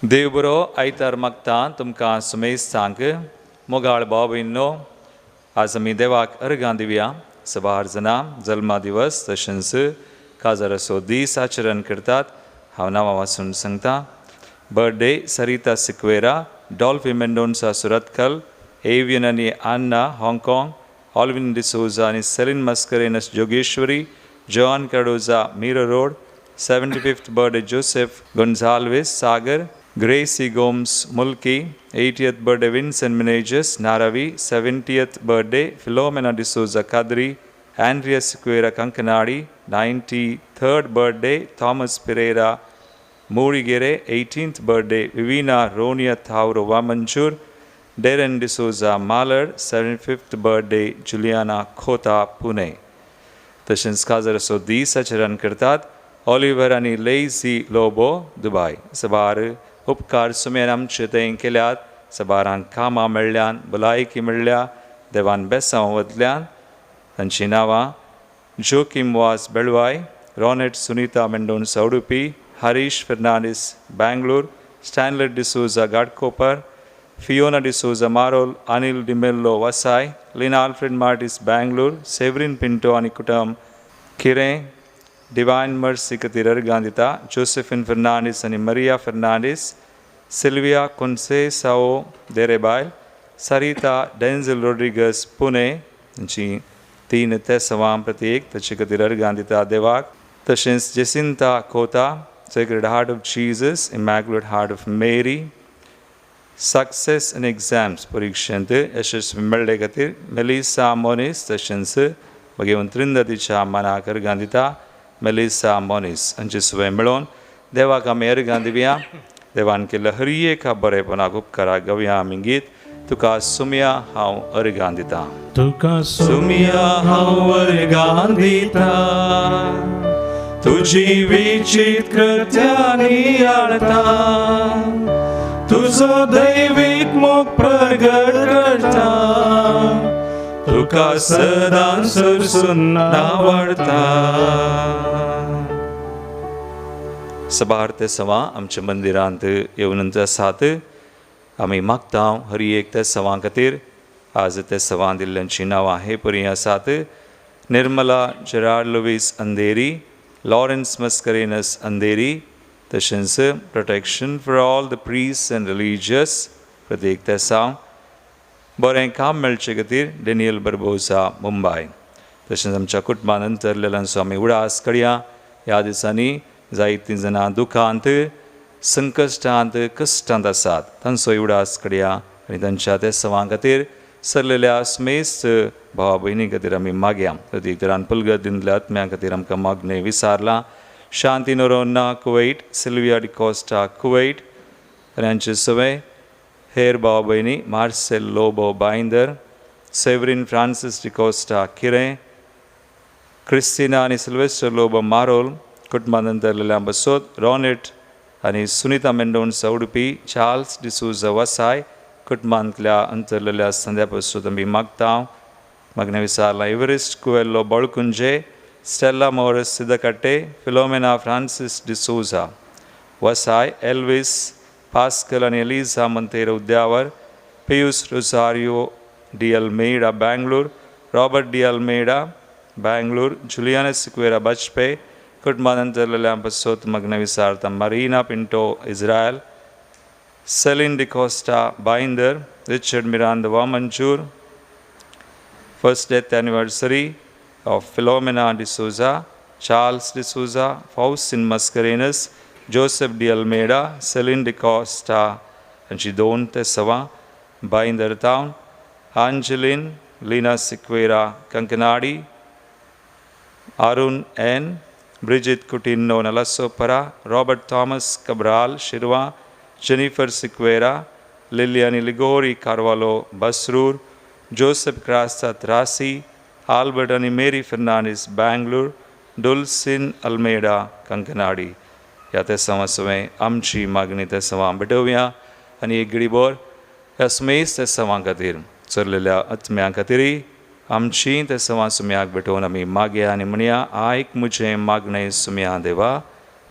देव बरो आयतार मागता तुमकां सुमेस्तांक. मोगाळ भाव भयणींनो, आज आमी देवाक अर्गां दिवया. सबार जाणां जल्मा दिवस तशेंच काजाराचो दीस आचरण करतात. हांव नांवां वाचून सांगता. बर्थडे सरिता सिक्वेरा, डॉल्फी मेंडोन्सा सुरतकल, एवियन आनी अन्ना हाँगकाँग, ऑल्विन डिसोजा आनी Celine Mascarenhas Jogeshwari, John Cardoza Mira Road, 75th birthday Joseph Gonsalves Sagar, Gracy Gomes Mulki, 80th birthday Vincent Menezes Naravi, 70th birthday Philomena D'Souza Kadri, Andrea Sequeira Kankanady, 93rd birthday Thomas Pereira Mudigere, 18th birthday Vivina Ronia Thauro Vamanjoor, Darren D'Souza Malad, 75th birthday Juliana Khota Pune. तशेंच काजराचो दीस आचरण करतात Oliver आनी lazy Lobo Dubai. सबार उपकार सुमेर आमचे थंय केल्यात. सबारांक कामां मेळ्ळ्यान, भलायकी मेळ्ळ्या, देवान बेसांव वतल्यान. तांचीं नांवां जोकीम वास बेळवाय, रॉनेट सुनीता मेंडोन्सा उडुपी, हरीश फेर्नांडीस बँगलोर, स्टॅनले डिसोजा घाटकोपर, फियोना डिसोजा मारोल, अनिल डिमेल्लो वसाय, लिना आल्फ्रेड मार्टीस बँगलोर, सेवरीन पिंटो आनी कुटुंब किरें. डिवायन मर्सी खातीर अर्गां दिता जोसेफिन फेर्नांडीस आनी मरिया फेर्नांडीस, सिल्विया कोन्सेसाओ देरेबायल, सरिता डेन्झल रोड्रिगस पुणे. हांची तीन तेसवां प्रत्येक ताचे खातीर अर्गां दिता देवाक. तशेंच Jacinta Khota, Sacred Heart of Jesus, Immaculate Heart of Mary, success in exams, परिक्षेंत यशस्वी मेळ्ळे खातीर मेलिसा मोनीस. तशेंच भगवंत त्रिंदतीच्या मनाक अर्गां दिता मेलिसा मोनीस. हांची सुवे मेळोवन देवाक आमी अर्गां दिवया. देवान केल्ल्या हर एका बरेपणाक उपकाराक गावया आमी गीत, तुका सुमया हांव अर्गां दिता. तुका सुमया हांव अर्गां दिता, तुजी विचित कृत्यां नियाळता, तुजो दैवीक मोग प्रगट करता, तुका सदां सरसून आवडता. सबार ते सवां आमच्या मंदिरांत येवन आसात. आमी मागता हर एक ते सवां खातीर. आज ते सवां दिल्ल्यांची नांवां हे परी आसात: निर्मला जेरार्ड लुवीस अंधेरी, लॉरन्स मस्करेनस अंधेरी. तशेंच protection for all the priests and religious प्रत्येक तेसांव. बरें काम मेळचे खातीर डेनियल बर्बोसा मुंबय. तशेंच आमच्या कुटुंबान अंतरलेल्यांचो आमी उडास करया. ह्या दिसांनी जायतीं जाणां दुखांत, संकश्टांत, कश्टांत आसात. तांचो उडास करया आनी तांच्या तेसवां खातीर सरलेल्या स्मेस्त भावा भयणी खातीर आमी मागया. प्रत्येक तरान पुलगत दिल्ल्या आत्म्या खातीर आमकां मागणें विसारलां. शांती नोरोन्ना कुवैट, सिल्विया डिकोस्टा कुवैट आनी हांचे सगळे हेर भाव भयणी मार्सेल लोबो बायंदर, सेवरीन फ्रांसीस डिकोस्टा किरें, क्रिस्तिना आनी सिल्वेस्टर लोबो मारोल कुटुंबान अंतरलेल्या बसोत, रॉनेट आनी सुनिता मेंडोन्सा उडुपी, चार्ल्स डिसूजा वसाय कुटुंबांतल्या अंतरलेल्या संद्या पसून आमी मागता. मागणें विसारला Evarist Coelho Balkunje, Stella Morris Siddakatte, Philomena Francis D'Souza Vasai, Elvis Pascal आनी एलिझा मंतेर उद्यावर, पियूस Rosario D Almeida Bangalore, Robert D Almeida Bangalore, Juliana Sequeira Bajpe कुटुंबान अंतरलेल्या बसोत मागणें विसारता. Marina Pinto Israel, Celine D'Costa Bhayandar, Richard Miranda Vamanjoor. First death anniversary of Philomena D'Souza, Charles D'Souza, Faustin Mascarenhas, Joseph D Almeida, Celine D'Costa हांची दोन ते सवा Bhayandar town, Angeline Lina Sequeira Kankanady, Arun N, Brigitte Coutinho Nalasopara, Robert Thomas Cabral Shirva, Jennifer Sequeira, Lilian Ligori Carvalho Basrur, Joseph Crasta Trasi, Albert आनी Mary Fernandes Bangalore, डुल्सिन Almeida Kankanady. ह्या तेसांवा सवें आमची मागणी तेसांवां भेटोवया आनी एक घडीभर ह्या सुमेस तेसांवां खातीर चरलेल्या आत्म्यां खातीरय आमची तेसांवां सुम्याक भेटोवन आमी मागया आनी म्हणया, आयक म्हजें मागणें सुम्या देवा,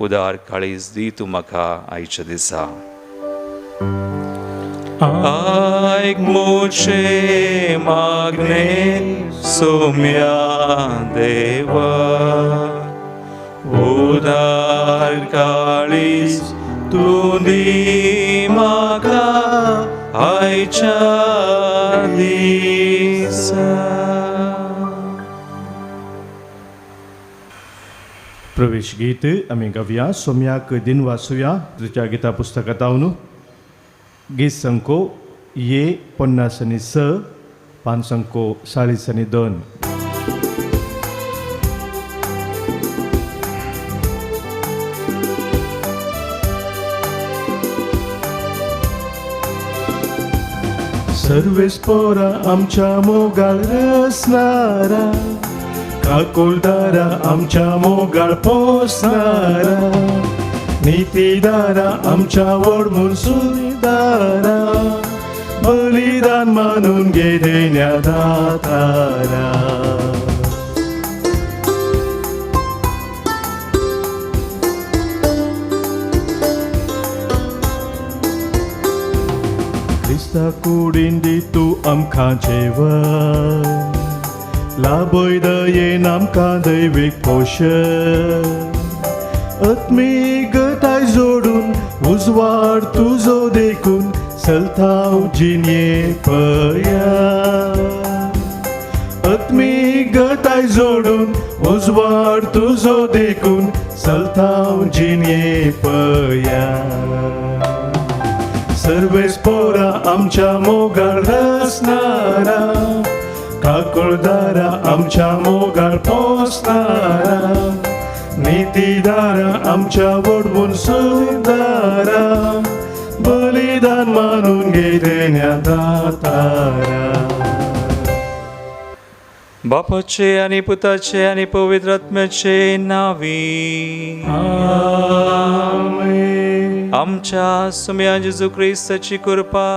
उदार काळीज दी तूं म्हाका आयच्या दिसा. आयक म्हजें मागणें सुम्या देवा, उदार काळीज तूं दी म्हाका आयच्या दिसा. प्रवेश गीत आमी गावया. सोम्याक दिन वाचुया तुज्या गीता पुस्तकांत न्हू. गीत संको ये 50 आनी 6, 5 अंको 40 आनी 2. सर्वेस पोरा आमच्या मोगाळ रसनारा, काकुळदारा आमच्या मोगाळ पोसनारा, नितीदारा आमच्या वडमून सुदारा, बलिदान मानून घे देण्या दातारा. क्रिस्ता कुडीन दी तूं आमकां जेवण, लाभय दयेन आमकां दैवीक पोशण, आत्मीक गताय जोडून उजवाड तुजो देखून चलताव जिणये पया. आत्मीक गताय जोडून उजवाड तुजो देखून चलताव जिणये पया. सर्वेस पोरा आमच्या मोगाळ रसनारा, काकुळदारा आमच्या मोगाळ पोसनारा, नितीदारा आमच्या वडवून सुदारा, बलिदान मानून घे देण्या दातारा. बापाचे आनी पुताचे आनी पवित्र आत्म्याचे नावी आमेन. आमच्या सुम्या जेजू क्रिस्ताची कृपा,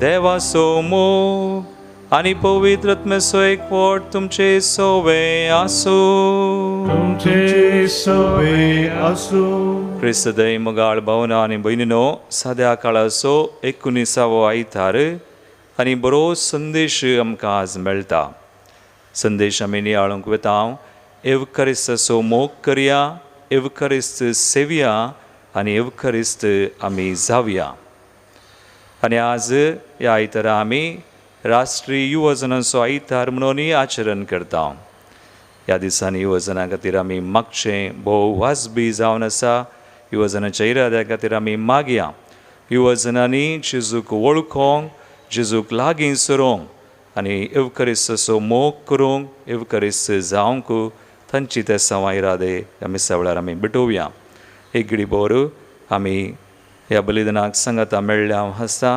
देवाचो मोग आनी पवित्र आत्म्याचो एकवट तुमचे सोवे आसूं. तुमचे सोवे आसूं. क्रिस्त दय मोगाळ भावना आनी भयणीनो, साद्या काळाचो 19वो आयतार आनी बरो संदेश आमकां आज मेळटा. संदेश आमी नियाळूंक वता. एवकरिस्ताचो मोग करया, एवकरिस्त सेवया आनी एवकरिस्त आमी जावया. आनी आज ह्या आयतारा आमी राष्ट्रीय युवजनांचो आयतार म्हणूनय आचरण करता. ह्या दिसांनी युवजनां खातीर आमी मागचें भोव वाजबी जावन आसा. युवजनांच्या इराद्या खातीर आमी मागया. युवजनांनी जेजूक वळखोंक, जेजूक लागीं सरोंक आनी एवकरिस्ताचो मोग करूंक, एवकरिस्त जावंक तांची ते सवां इरादे ह्या मिसा वेळार आमी भेटोवया. एक घडी भर आमी ह्या बलिदानाक सांगाता मेळ्ळ्या आसा.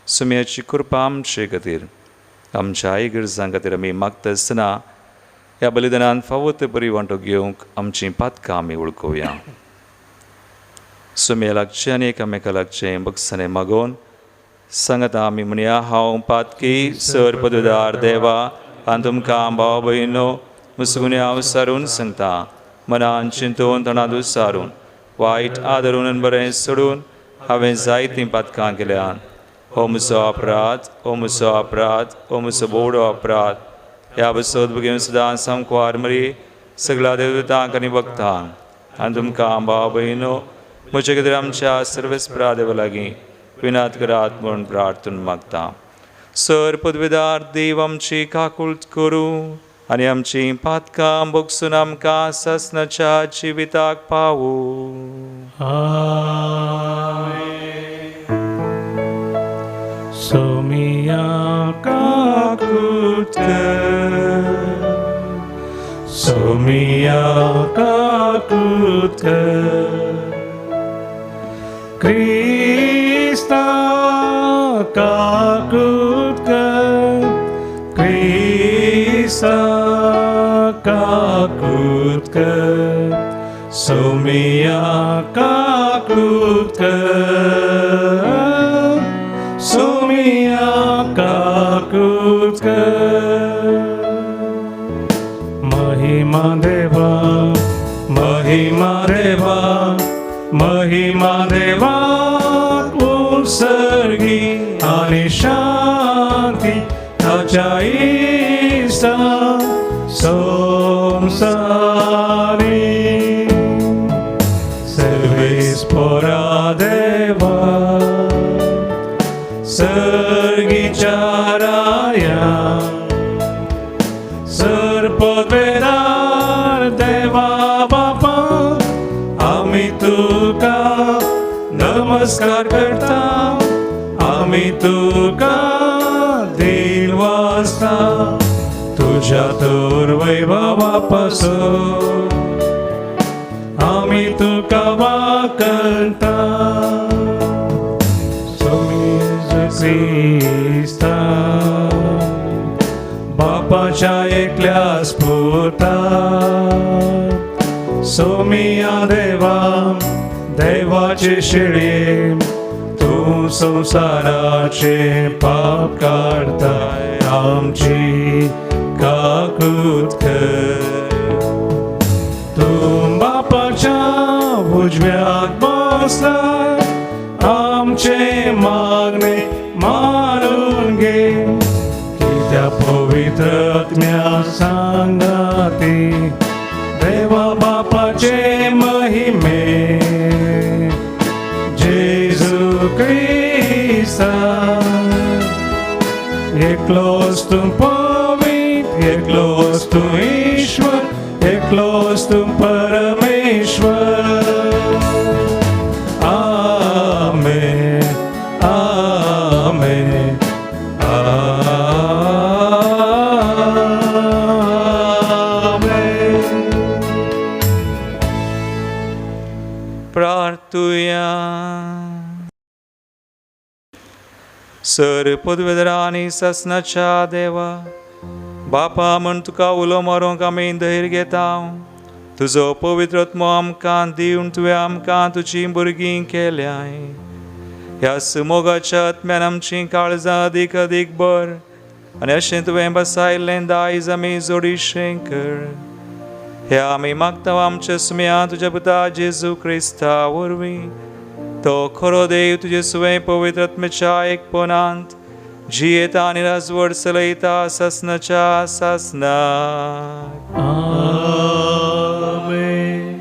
सुम्याची कृपा आमचे खातीर, आमच्या आई गरजां खातीर आमी मागता आसतना ह्या बलिदानान फावो ते बरी वांटो घेवंक आमचीं पातकां आमी वळखुया. सुम्या लागचें आनी एकामेका लागचें बक्षाने मागोवन सांगता आमी म्हणया, हांव पातकी सर पदुदार देवा आनी तुमकां भाव भयणो मुसगुन्या हांव सारून सांगता, मनान चिंतून तणांत सारून वायट आदरून आनी बरें सोडून हांवें जायतीं पातकां केल्यान. हो म्हजो अपराध, हो म्हजो अपराध, हो म्हजो बोवडो अपराध. ह्या बसोत भुरगीं सदां सामकुवार मरी सगळ्या देवतांक आनी भक्तांक आनी तुमकां भाव भयणो म्हजे खातीर आमच्या सर्वेस्परा देवा लागीं विनात करात म्हूण प्रार्थून मागता. सर पदवेदार देव आमची काकूळट करूं आनी आमची पातकां भोगसून आमकां सासणाच्या जिविताक पावूं. सोमिया काकूट कर, सोमिया काकूट कर, क्रिस्ता काकूट कर, क्रिस्ता काकूट कर, सोमिया काकूत कर, सोमिया काकूत कर। महिमा देवा, महिमा देवा, महिमा देवा उत्सर्गी आणि शांती ताच्या इस्ता संसारी। सर्वेस्पोरा देवा, सर्गीच्या राया, सर्पवेदार देवा बापा, आमी तुका नमस्कार करता, आमी तुका दिल वाजता, तुझ्या तर वैभवा पासून आमी तुका वाकणता। क्रिस्ता बापाच्या एकल्यास पुता, सोमिया देवा, देवाचे शिळे, तूं संसाराचे पाप काडताय, आमची काकूत कर। तूं बापाच्या उजव्याक बसलाय, आमचे मागणे मानून घे, कित्या पवित्र आत्म्या सांगाती देवा बापाचे महिमे, जेजू क्रिस्ता। एकलोच तूं पवित्र, एकलोच तूं ईश्वर, एकलोच तूं परमेश्वर। आमेन, आमेन, आमेन। प्रार्थुया। सर पदवेदरा आनी ससनाच्या देवा बापा म्हण तुका उलो मारूंक आमी धैर्य घेता। तुजो पवित्र आत्मो आमकां दिवन तुवें आमकां तुजीं भुरगीं केल्याय। ह्या सुमोगाच्या आत्म्यान आमचीं काळजां अदीक अदीक बर आनी अशें तुवें बसायल्लें दायज आमी जोडीशें कर। ह्या आमी मागता आमच्या सुम्या तुज्या पुता जेजू क्रिस्ता वरवीं, तो खरो देव तुजे सुवें पवित्र आत्म्याच्या एकपणांत जियेता आनी राजवट चलयता सासनाच्या सासनाक। आमेन।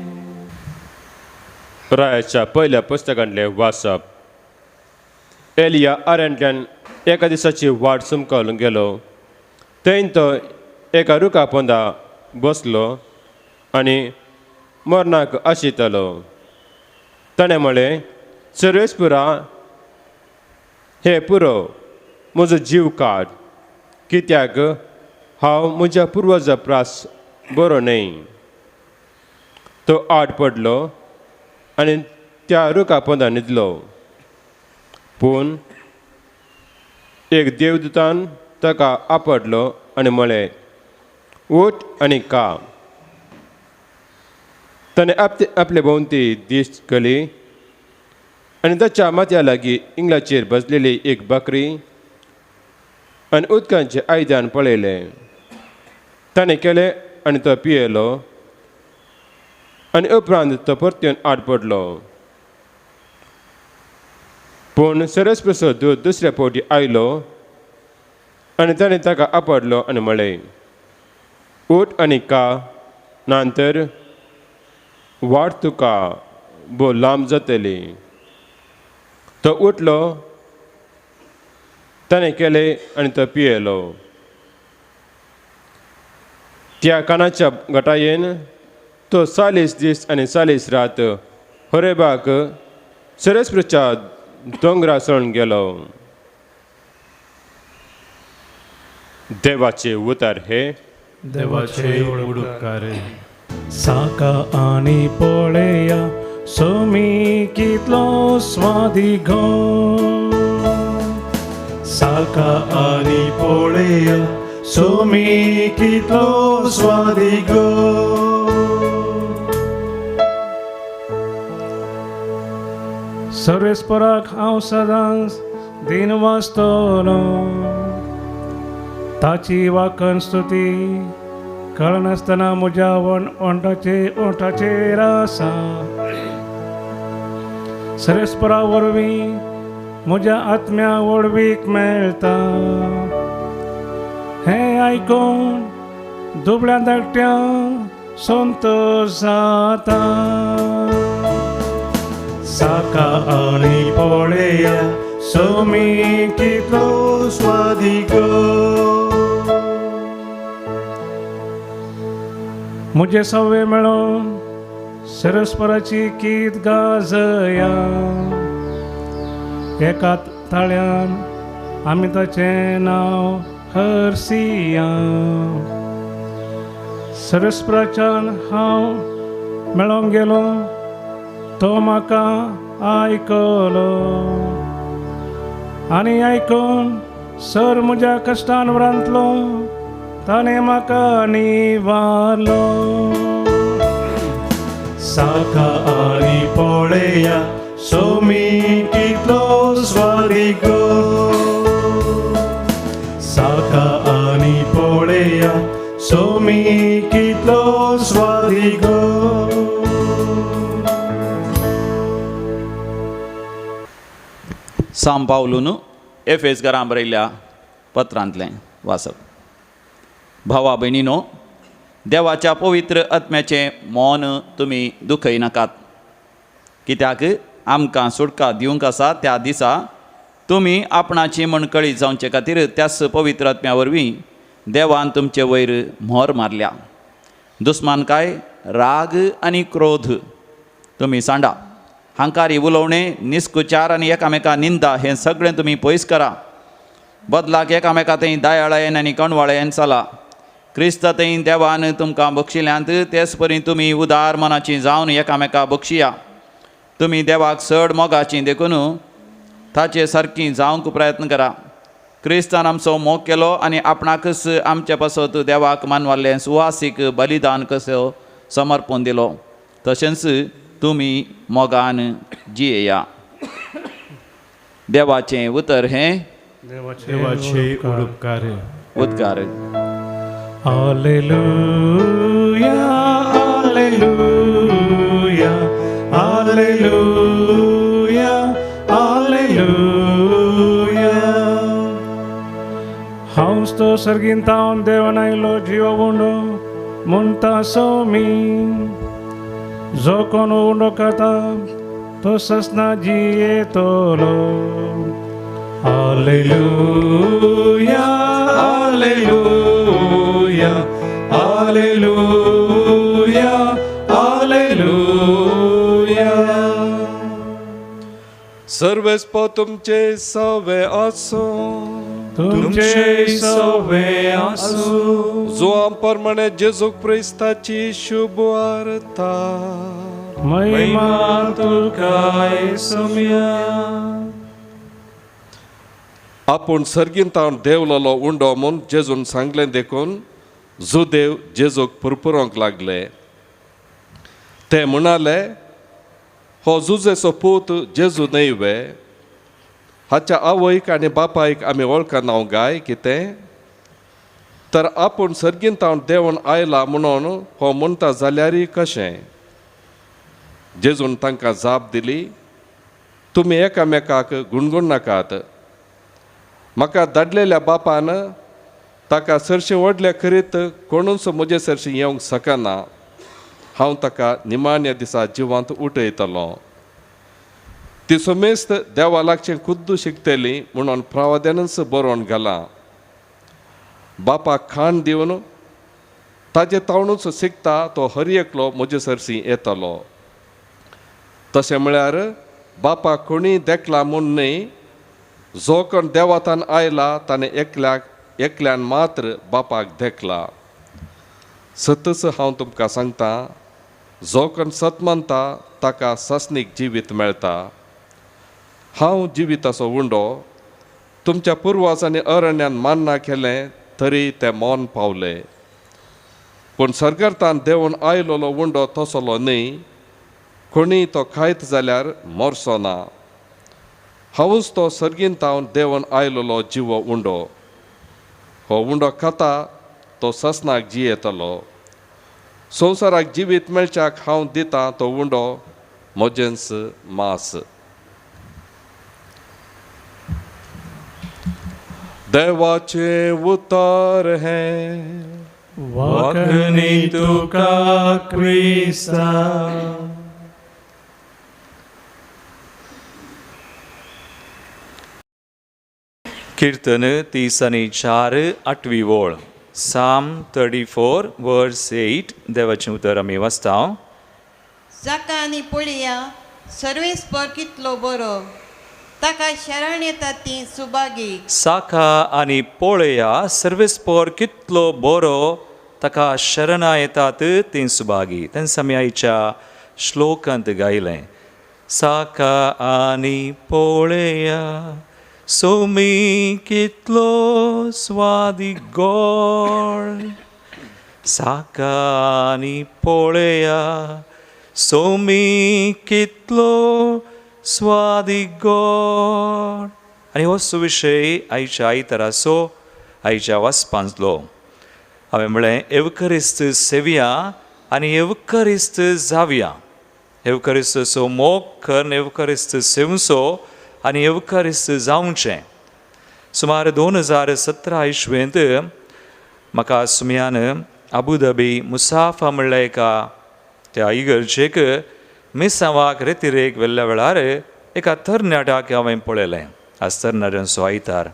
रायाच्या पयल्या पुस्तकांतलें वाचप। एलिया आरण्यांतल्यान एका दिसाची वाट सुमकावून गेलो। थंय तो एका रुखा पोंदा बसलो आनी मरणाक आशितालो। ताणें म्हळें, सर्वेस्पुरा, हे पुरो, म्हजो जीव काड, कित्याक हांव म्हज्या पुर्वजा प्रास बरो न्हय। तो आड पडलो आनी त्या रुखा पोंदा न्हिदलो। पूण एक देवदूतान ताका आपडलो आनी म्हळें, उठ आनी का। ताणें आपले भोंवती दिश्ट केली आनी ताच्या माथ्या लागीं इंग्लाचेर बसलेली एक बकरी आनी उदकांचें आयदन पळयलें। ताणें केलें आनी तो पियेलो आनी उपरांत तो परतून आड पडलो। पूण सरस्पसो दूत दुसऱ्या फावटी आयलो आनी ताणें ताका आपडलो आनी म्हळें, उठ आनी का, नातर वाट तुका भोव लांब जातली। तो उठलो, ताणें केलें आनी तो पियेलो। त्या कानाच्या गटायेन तो 40 दीस आनी 40 रात होरेबाक सरस्पतीच्या दोंगरा सण गेलो। देवाचे उतार हे देवाचे उपकार। साका आनी पळया सोमी कितलो स्वादी गो, साका आनी पळया सोमी कितलो स्वादी गो। सर्वेस्पराक हांव सदांच दिन वाचतलो. ताची वाकन स्तुती कळनासतना म्हज्या ओंठाचेर आसा. सर्वेस्परा वरवीं म्हज्या आत्म्या व्हडवीक मेळटा. हें आयकून दुबळ्या धाकट्यांक संतोश जाता. साका आनी पळया सोमी कितलो स्वादीक. म्हजें सवे मेळोवन सरस्पराची गीत गाजया. एका ताळ्यान आमी ताचें नांव हरसिया. सरस्पराच्यान हांव मेळोंक गेलो, तो म्हाका आयकलो आनी आयकून सर म्हज्या कश्टान व्रांतलो, ताणें म्हाका निवारलो. साका आनी पळया सोमी कितलो स्वादीक. साका आनी पळया सोमी कितलो स्वादीक. साम पावलून एफेस घरां बरयल्ल्या पत्रांतलें वाचप. भावा भयणीनो, देवाच्या पवित्र आत्म्याचें मौन तुमी दुखयनाकात, कित्याक आमकां सुटका दिवंक आसा त्या दिसा तुमी आपणाची म्हणकळी जावचे खातीर त्याच पवित्र आत्म्या वरवीं देवान तुमचे वयर म्होर मारल्या. दुस्मान काय राग आनी क्रोध तुमी सांडा, हांकारी उलोवणें, निस्कुचार आनी एकामेका निंदा हें सगळें तुमी पयस करा. बदलाक एकामेका थंय दयाळायेन आनी कणवाळेन चला. क्रिस्त थंय देवान तुमकां बक्षिल्यांत तेच परी तुमी उदार मनाची जावन एकामेका बक्षिया. तुमी देवाक चड मोगाची देखून ताचे सारकी जावंक प्रयत्न करा. क्रिस्तान आमचो मोग केलो आनी आपणाकच आमचे पासत देवाक मानवाल्लें सुवासीक बलिदान कसो समर्पण दिलो, तशेंच तुमी मोगान जियेया. देवाचें उतर हें देवाचे उपकार. उद्गार. Hallelujah, hallelujah, hallelujah, hallelujah. हांवच तो सर्गीन तावन देवान आयलो जिव उंडो म्हणटा सोमी. जो कोण उंडो खाता तो ससना जियेतलो. Hallelujah, hallelujah, hallelujah, hallelujah. सर्वेस्पो तुमचे सवे आसूं, तुमचे सवे आसूं. जुआं प्रमाणे जेजू क्रिस्ताची शुभ वार्ता. महिमा तुका सोम्या. आपूण सर्गींतावन देवलोलो उंडो म्हूण जेजून सांगलें देखून जुदेव जेजूक पुरपुरोंक लागले. ते म्हणाले, हो जुजेचो पूत जेजू न्हय वे? हाच्या आवयक आनी बापायक आमी वळखना गाय कितें? तर आपूण सर्गींतावन देवून आयला म्हणून हो म्हणटा जाल्यारय कशें? जेजून तांकां जाप दिली, तुमी एकामेकाक गुणगुण नाकात. म्हाका धाडलेल्या बापान ताका सरशीं व्हडल्या खरीत कोणूच म्हजे सरशीं येवंक शकना. हांव ताका निमाण्या दिसा जिवांत उठयतलो. ती समेस्त देवा लागचें खुद्द शिकतली म्हणून प्रवाद्यानूच बरोवन घालां. बापाक खाण दिवन ताजे तावणूच शिकता तो हर एकलो म्हजे सरशीं येतलो. तशें म्हळ्यार बापाक कोणीय देखला म्हूण न्हय, जो कोण देवातान आयला ताणें एकल्याक एकल्यान मात्र बापाक देखला. सतच हांव तुमकां सांगता, जो कोण सत मानता ताका सासणीक जिवीत मेळटा. हांव जिविताचो उंडो. तुमच्या पुर्वाजांनी अरण्यान मान्ना केलें तरी ते मौन पावले. पूण सरकारतान देंवन आयलोलो उंडो तसलो न्हय. कोणीय तो खायत जाल्यार मरचो ना. हांवूच तो सर्गीन तावन देवन आयलोलो जिवो उंडो. हो उंडो खाता तो ससनाक जियेतलो. संवसाराक जिवीत मेळच्याक हांव दितां तो उंडो म्हजेंच मास. देवाचें उतर हें. वाखणी तुका क्रिस्ता. कीर्तन 34 आठवी वळ, साम 34 वर्स 8. देवाचें उतर आमी वाचता. जाका आनी पळया सर्वेस्पर कितलो बरो, ताका शरण येता ती सुभागी. साका आनी पळया सर्वेस्पर कितलो बरो, ताका शरणां येतात ती सुभागी. तेन्ना आमी आयच्या श्लोकांत गायलें, साका आनी पळया सोमी कितलो स्वादीक गोड. साका आनी पळया सोमी कितलो स्वादीक गोड. आनी हो सुविशय आयच्या आयताराचो आयच्या वाचपांतलो. हांवें म्हळें एवकरिस्त सेवया आनी एवकरिस्त जावया. एवकरिस्तचो मोग करून एवकरिस्त सेवचो आनी एवकरिस्त जावचें. सुमार 2017 इसवेंत म्हाका सुम्यान आबुधाबी मुसाफा म्हणल्या एका त्या इगर्जेक मिसांवाक रेतिरेक व्हेल्ल्या वेळार एका तरणाट्याक हांवें पळयलें. आज तरणाट्यांचो आयतार,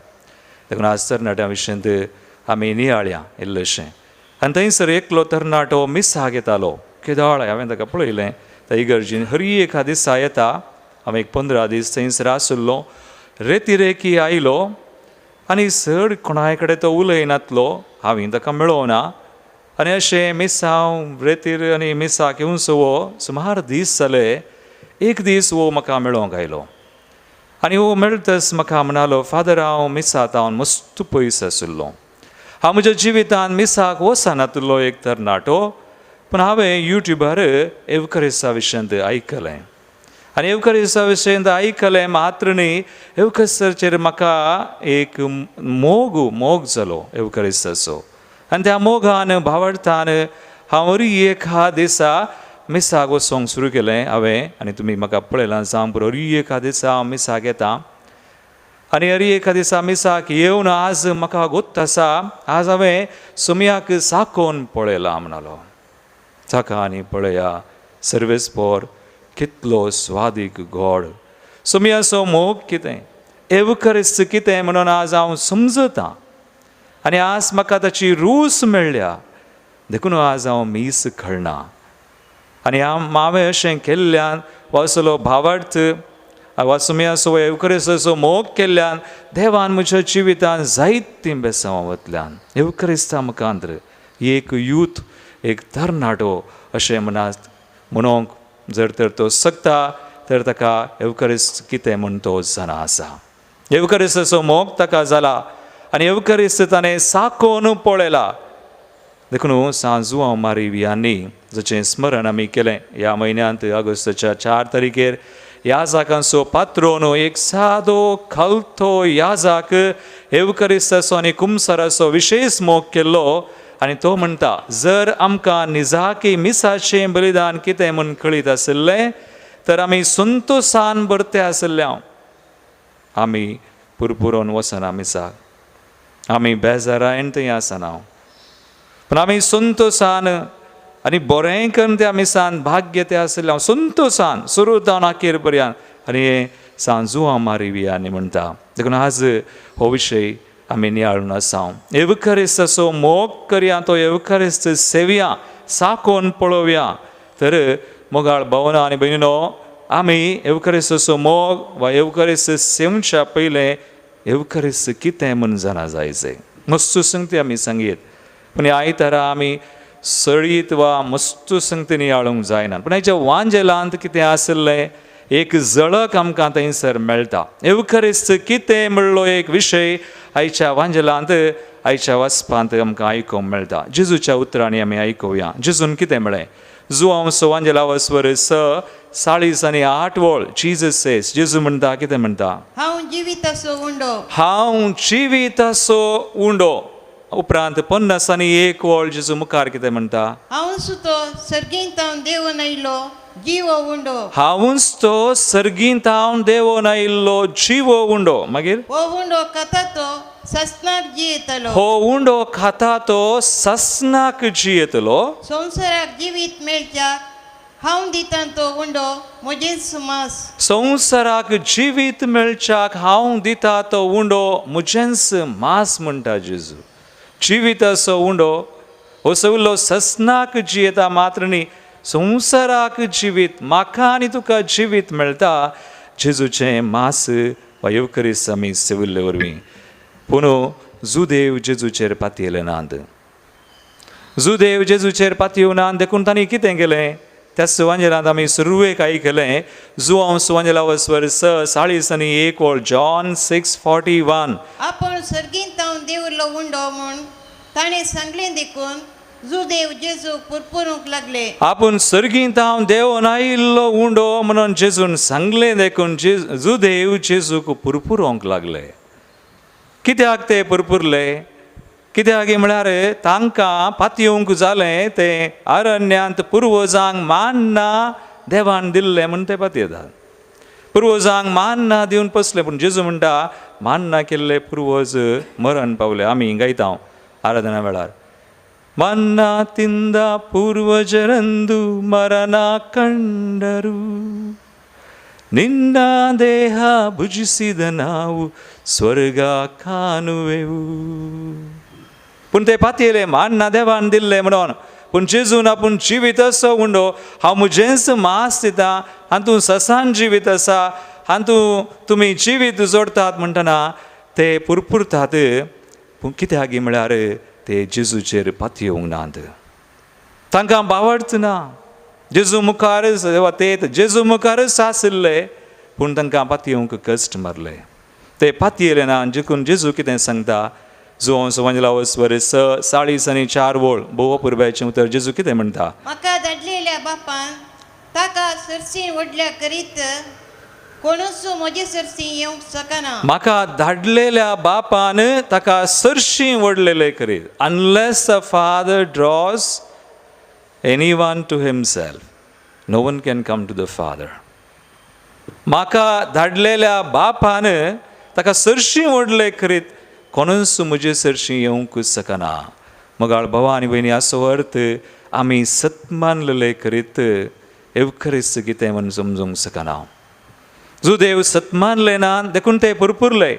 देखून आज तरणाट्यां विशयांत आमी नियाळया इल्लेशें. आनी थंयसर एकलो तरणाटो मिसाक येतालो. केदाळ हांवें ताका पळयलें त्या इगर्जीन हरी एका दिसा येता. हांवें एक 15 दीस थंयसर आशिल्लो. रेतिरेकी आयलो आनी चड कोणाय कडेन तो उलयनातलो, हांवें ताका मेळोना. आनी अशें मिसांव रेतीर आनी मिसाक येवचो हो सुमार दीस जाले. एक दीस हो म्हाका मेळोंक आयलो आनी हो मेळटच म्हाका म्हणालो, फादर हांव मिसाक हांव मस्त पयस आशिल्लो. हांव म्हज्या जिवितान मिसाक वचनातलो एक तरणाटो, पूण हांवें युट्यूबार एवकरिस्ता विशयांत आयकलें आनी एवकरिस्ता विशयांत आयकलें मात्र न्ही, एवकरिस्ताचेर म्हाका एक मोग मोग जालो एवकरिस्ताचो. आनी त्या मोगान भावार्थान हांव एका दिसा मिसाक वचोंक सुरू केलें हांवें. आनी तुमी म्हाका पळयलां जावं पुरो, एका दिसा हांव मिसाक येता आनी हरी एका दिसा मिसाक येवन आज म्हाका गोत्त आसा, आज हांवें सुमयाक साकोवन पळयलां म्हणालो. साका आनी पळया सर्वेस्पर कितलो स्वादीक गोड. सुमयाचो मोग कितें, एवकरिस्त कितें म्हणून आज हांव समजतां आनी आज म्हाका ताची रूच मेळ्ळ्या, देखून आज हांव मीस खळना. आनी हांव हांवें अशें केल्ल्यान वासलो भावार्थ वा सुमयाचो एवकरिस्ताचो मोग केल्ल्यान देवान म्हज्या जिवितान जायतीं बेसांवां वतल्यान एवकरिस्ता मुखांत्र एक यूथ एक तरणाटो अशें म्हणात म्हणूंक जर तर तो शकता तर ताका एवकरिस्त कितें म्हूण तो जाणा आसा. एवकरिस्ताचो मोग ताका जाला आनी एवकरिस्त ताणें साकोवन पळयला. देखून सांजुआंव मारी वियांनी जाचें स्मरण आमी केलें ह्या म्हयन्यांत ऑगस्टाच्या 4 तारखेर, याजाकांचो पात्रोन एक सादो खालतो याजाक एवकरिस्ताचो आनी कुमसाराचो विशेश मोग केल्लो. आनी तो म्हणटा, जर आमकां निजाकी मिसाचें बलिदान कितें म्हूण कळीत आशिल्लें तर आमी संतोसान भरते आशिल्ले. आमी पुरपुरोन वचना मिसाक, आमी बेजारायन थंय आसना, पूण आमी संतोसान आनी बरें करून त्या मिसान भाग घेते आशिल्ले हांव संतोसान सुरू जावन अखेर पर्यंत. आनी हें सांजुआंव मारी वियांनी म्हणटा. देखून आज हो विशय आमी नियाळून आसा. एवकरिस्ताचो मोग करया, तो एवकरिस्त सेवया, साकोवन पळोवया. तर मोगाळ भावना आनी भयणीनो, आमी एवकरिस्ताचो मोग वा एवकरिस्त सेवच्या पयलें एवकरिस्त कितें म्हूण जाणा जायचें. मस्तू संगती आमी सांगीत, पूण ह्या आयतारा आमी सळीत वा मस्तू संगती नियाळूंक जायना. पूण हाच्या वांजेलांत कितें आशिल्लें एक झळक आमकां थंयसर मेळटा. एवकरिस्त कितें म्हणलो एक विशय आयच्या वांजेलांत आयच्या वाचपांत आमकां आयकूंक मेळटा. जेजूच्या उतरांनी आमी आयकुया. जेजून कितें म्हळें? जुआंव वांजेला वस्वर 6 चाळीस आनी आठ वळ जीजस सेज, जेजू म्हणटा, कितें म्हणटा? हांव जिविताचो उंडो. हांव जिविताचो उंडो. उपरांत 51 वळ जेजू मुखार कितें म्हणटा? हांवच तो सर्गींत देवून आयलो जिवो उंडो. हांवूच तो सर्गींत हांव देवोन आयिल्लो जिवो उंडो. मागीर हो उंडो खाता तो ससनाक जियेतलो. हो उंडो खाता तो ससनाक जियेतलो. संवसाराक जिवीत मेळच्याक हांव दितां तो उंडो म्हजेंच मांस. संवसाराक जिवीत मेळच्याक हांव दिता तो उंडो म्हजेंच मांस म्हणटा जेजू. जिविताचो उंडो हो सगलो ससनाक जियेता मात्र न्ही, संवसाराक जिवीत म्हाका आनी तुका जिवीत मेळटा जेजूचें मांस वा येवकरीस आमी सेविल्ले वरवीं. पूण जुदेव जेजूचेर पातयेले नात, जुदेव जेजूचेर पातयेवना देखून तांणी कितें केलें? त्या सुवांजेलांत आमी सुरवेक आयकलें जुवांव सुवांजेला वस्वर 6 41 वळ, जॉन 6:41. आपण सर्गींत देवलो उंडो म्हूण ताणें सांगलें देखून जुदेव जेजूक पुरपुरूंक लागले. आपूण सर्गींत हांव देवून आयिल्लो उंडो म्हणून जेजून सांगलें देखून जुदेव जेजूक पुरपुरोंक लागले. कित्याक ते पुरपुरले? कित्याक म्हळ्यार तांकां पातयेवंक जालें तें अरण्यांत पुर्वजांक मान्ना देवान दिल्लें म्हूण ते पातयेतात. पुर्वजांक मान्ना दिवन पसलें, पूण जेजू म्हणटा मान्ना केल्ले पुर्वज मरण पावले. आमी गायता आराधना वेळार मन्ना तिंदा पूर्वजರಂದು ಮರಣ ಕಂಡರು, ನಿನ್ನ ದೇಹ ಭುಜಿಸಿದ ನಾವು ಸ್ವರ್ಗ ಕಾಣುವೆವು. पूण ते पातयेले मान्ना देवान दिल्लें म्हणून, पूण जेजून आपूण जिवीत असो उंडो हांव म्हजेंच मांस दिता, हातूंत ससान जिवीत आसा, हातूंत तुमी जिवीत जोडतात म्हणटना ते पुरपुरतात. पूण कित्याक म्हळ्यार ते जेजूचेर पातयेवंक नात, तांकां बावडच ना. जेजू मुखार ते जेजू मुखारच आशिल्ले पूण तांकां पातयेवंक कश्ट मारले, ते पातयेले ना. देखून जेजू कितें सांगता? जुवांव सुवांजेला वस्वर 6 44 वळ, भोव पुरबायचें उतर. जेजू कितें म्हणटा? म्हाका धाडलेल्या बापान ताका सरशी व्हडल्या करीत कोणूच म्हजे सरशी येवंक शकना. म्हाका धाडलेल्या बापान ताका सरशी व्हडलेले करीत. Unless the father draws anyone to himself, no one can come to the father. म्हाका धाडलेल्या बापान ताका सरशी व्हडले करीत कोणूच म्हजे सरशी येवंक शकना. मगाळ भावा आनी भयणी, असो अर्थ आमी सत्मानलेले करीत एवखरीस कितें म्हूण समजूंक शकना. जुदेव सत्मानले ना देखून ते पुरपुरले.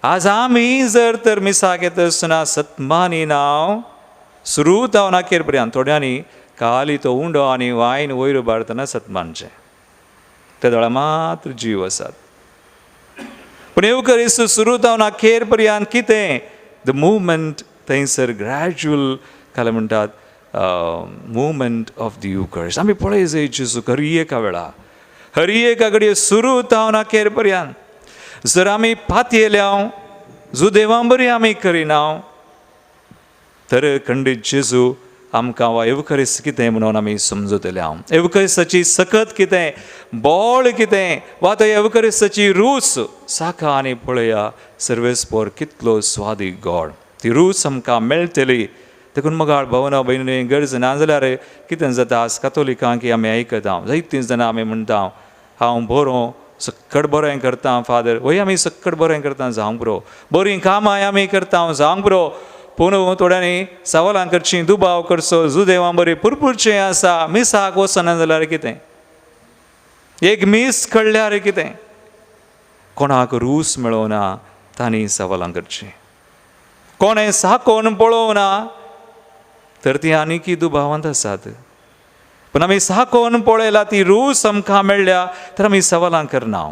आज आमी जर तर मिसाक येता आसतना सत्मानी नांव सुरू जावन अखेर पर्यंत थोड्यांनी काली तो उंडो आनी वायन वयर उबारतना सत्मानचें ते दोळा मात्र जीव आसात. पूण येवकरीस सुरू जावन अखेर पर्यंत कितें the movement थंयसर ग्रॅज्युअल काय म्हणटात मुवमेंट ऑफ the Eucharist आमी पळय जाय जेजू हर एका वेळा हर एका घडये सुरू जावन अखेर पर्यंत जर आमी पातयेल्या जुदेवां बरी आमी करिना तर खंडीत जेजू आमकां वा एवखरीस कितें म्हणून आमी समजतले. हांव एवखरिसाची सकत कितें, बळ कितें वा तो एवखरिसाची रूच साखा आनी पळया सर्वेस्पोर कितलो स्वादीक गोड ती रूच आमकां मेळटली. देखून मगाळ भावना भयणी गरज ना जाल्यार कितें जाता आज कातोलिकांक आमी आयकता जायतीं जाणां आमी म्हणटा हांव बरो सक्कड बरें करता फादर, वय आमी सक्कड बरें करता जावंक पुरो, बरीं कामां आमी करता जावंक पुरो, पूण थोड्यांनी सवालां करचीं दुबाव करचो जुदेवां बरी पुरपुरचें आसा मिसाक वचना जाल्यार कितें, एक मीस कळ्ळ्यार कितें, कोणाक रूस मेळोना तांणी सवालां करचीं, कोणें साकोवन पळोवना तर ती आनीकी दुबावांत आसात. पूण आमी साकोवन पळयला ती रूस आमकां मेळ्ळ्या तर आमी सवालां करना.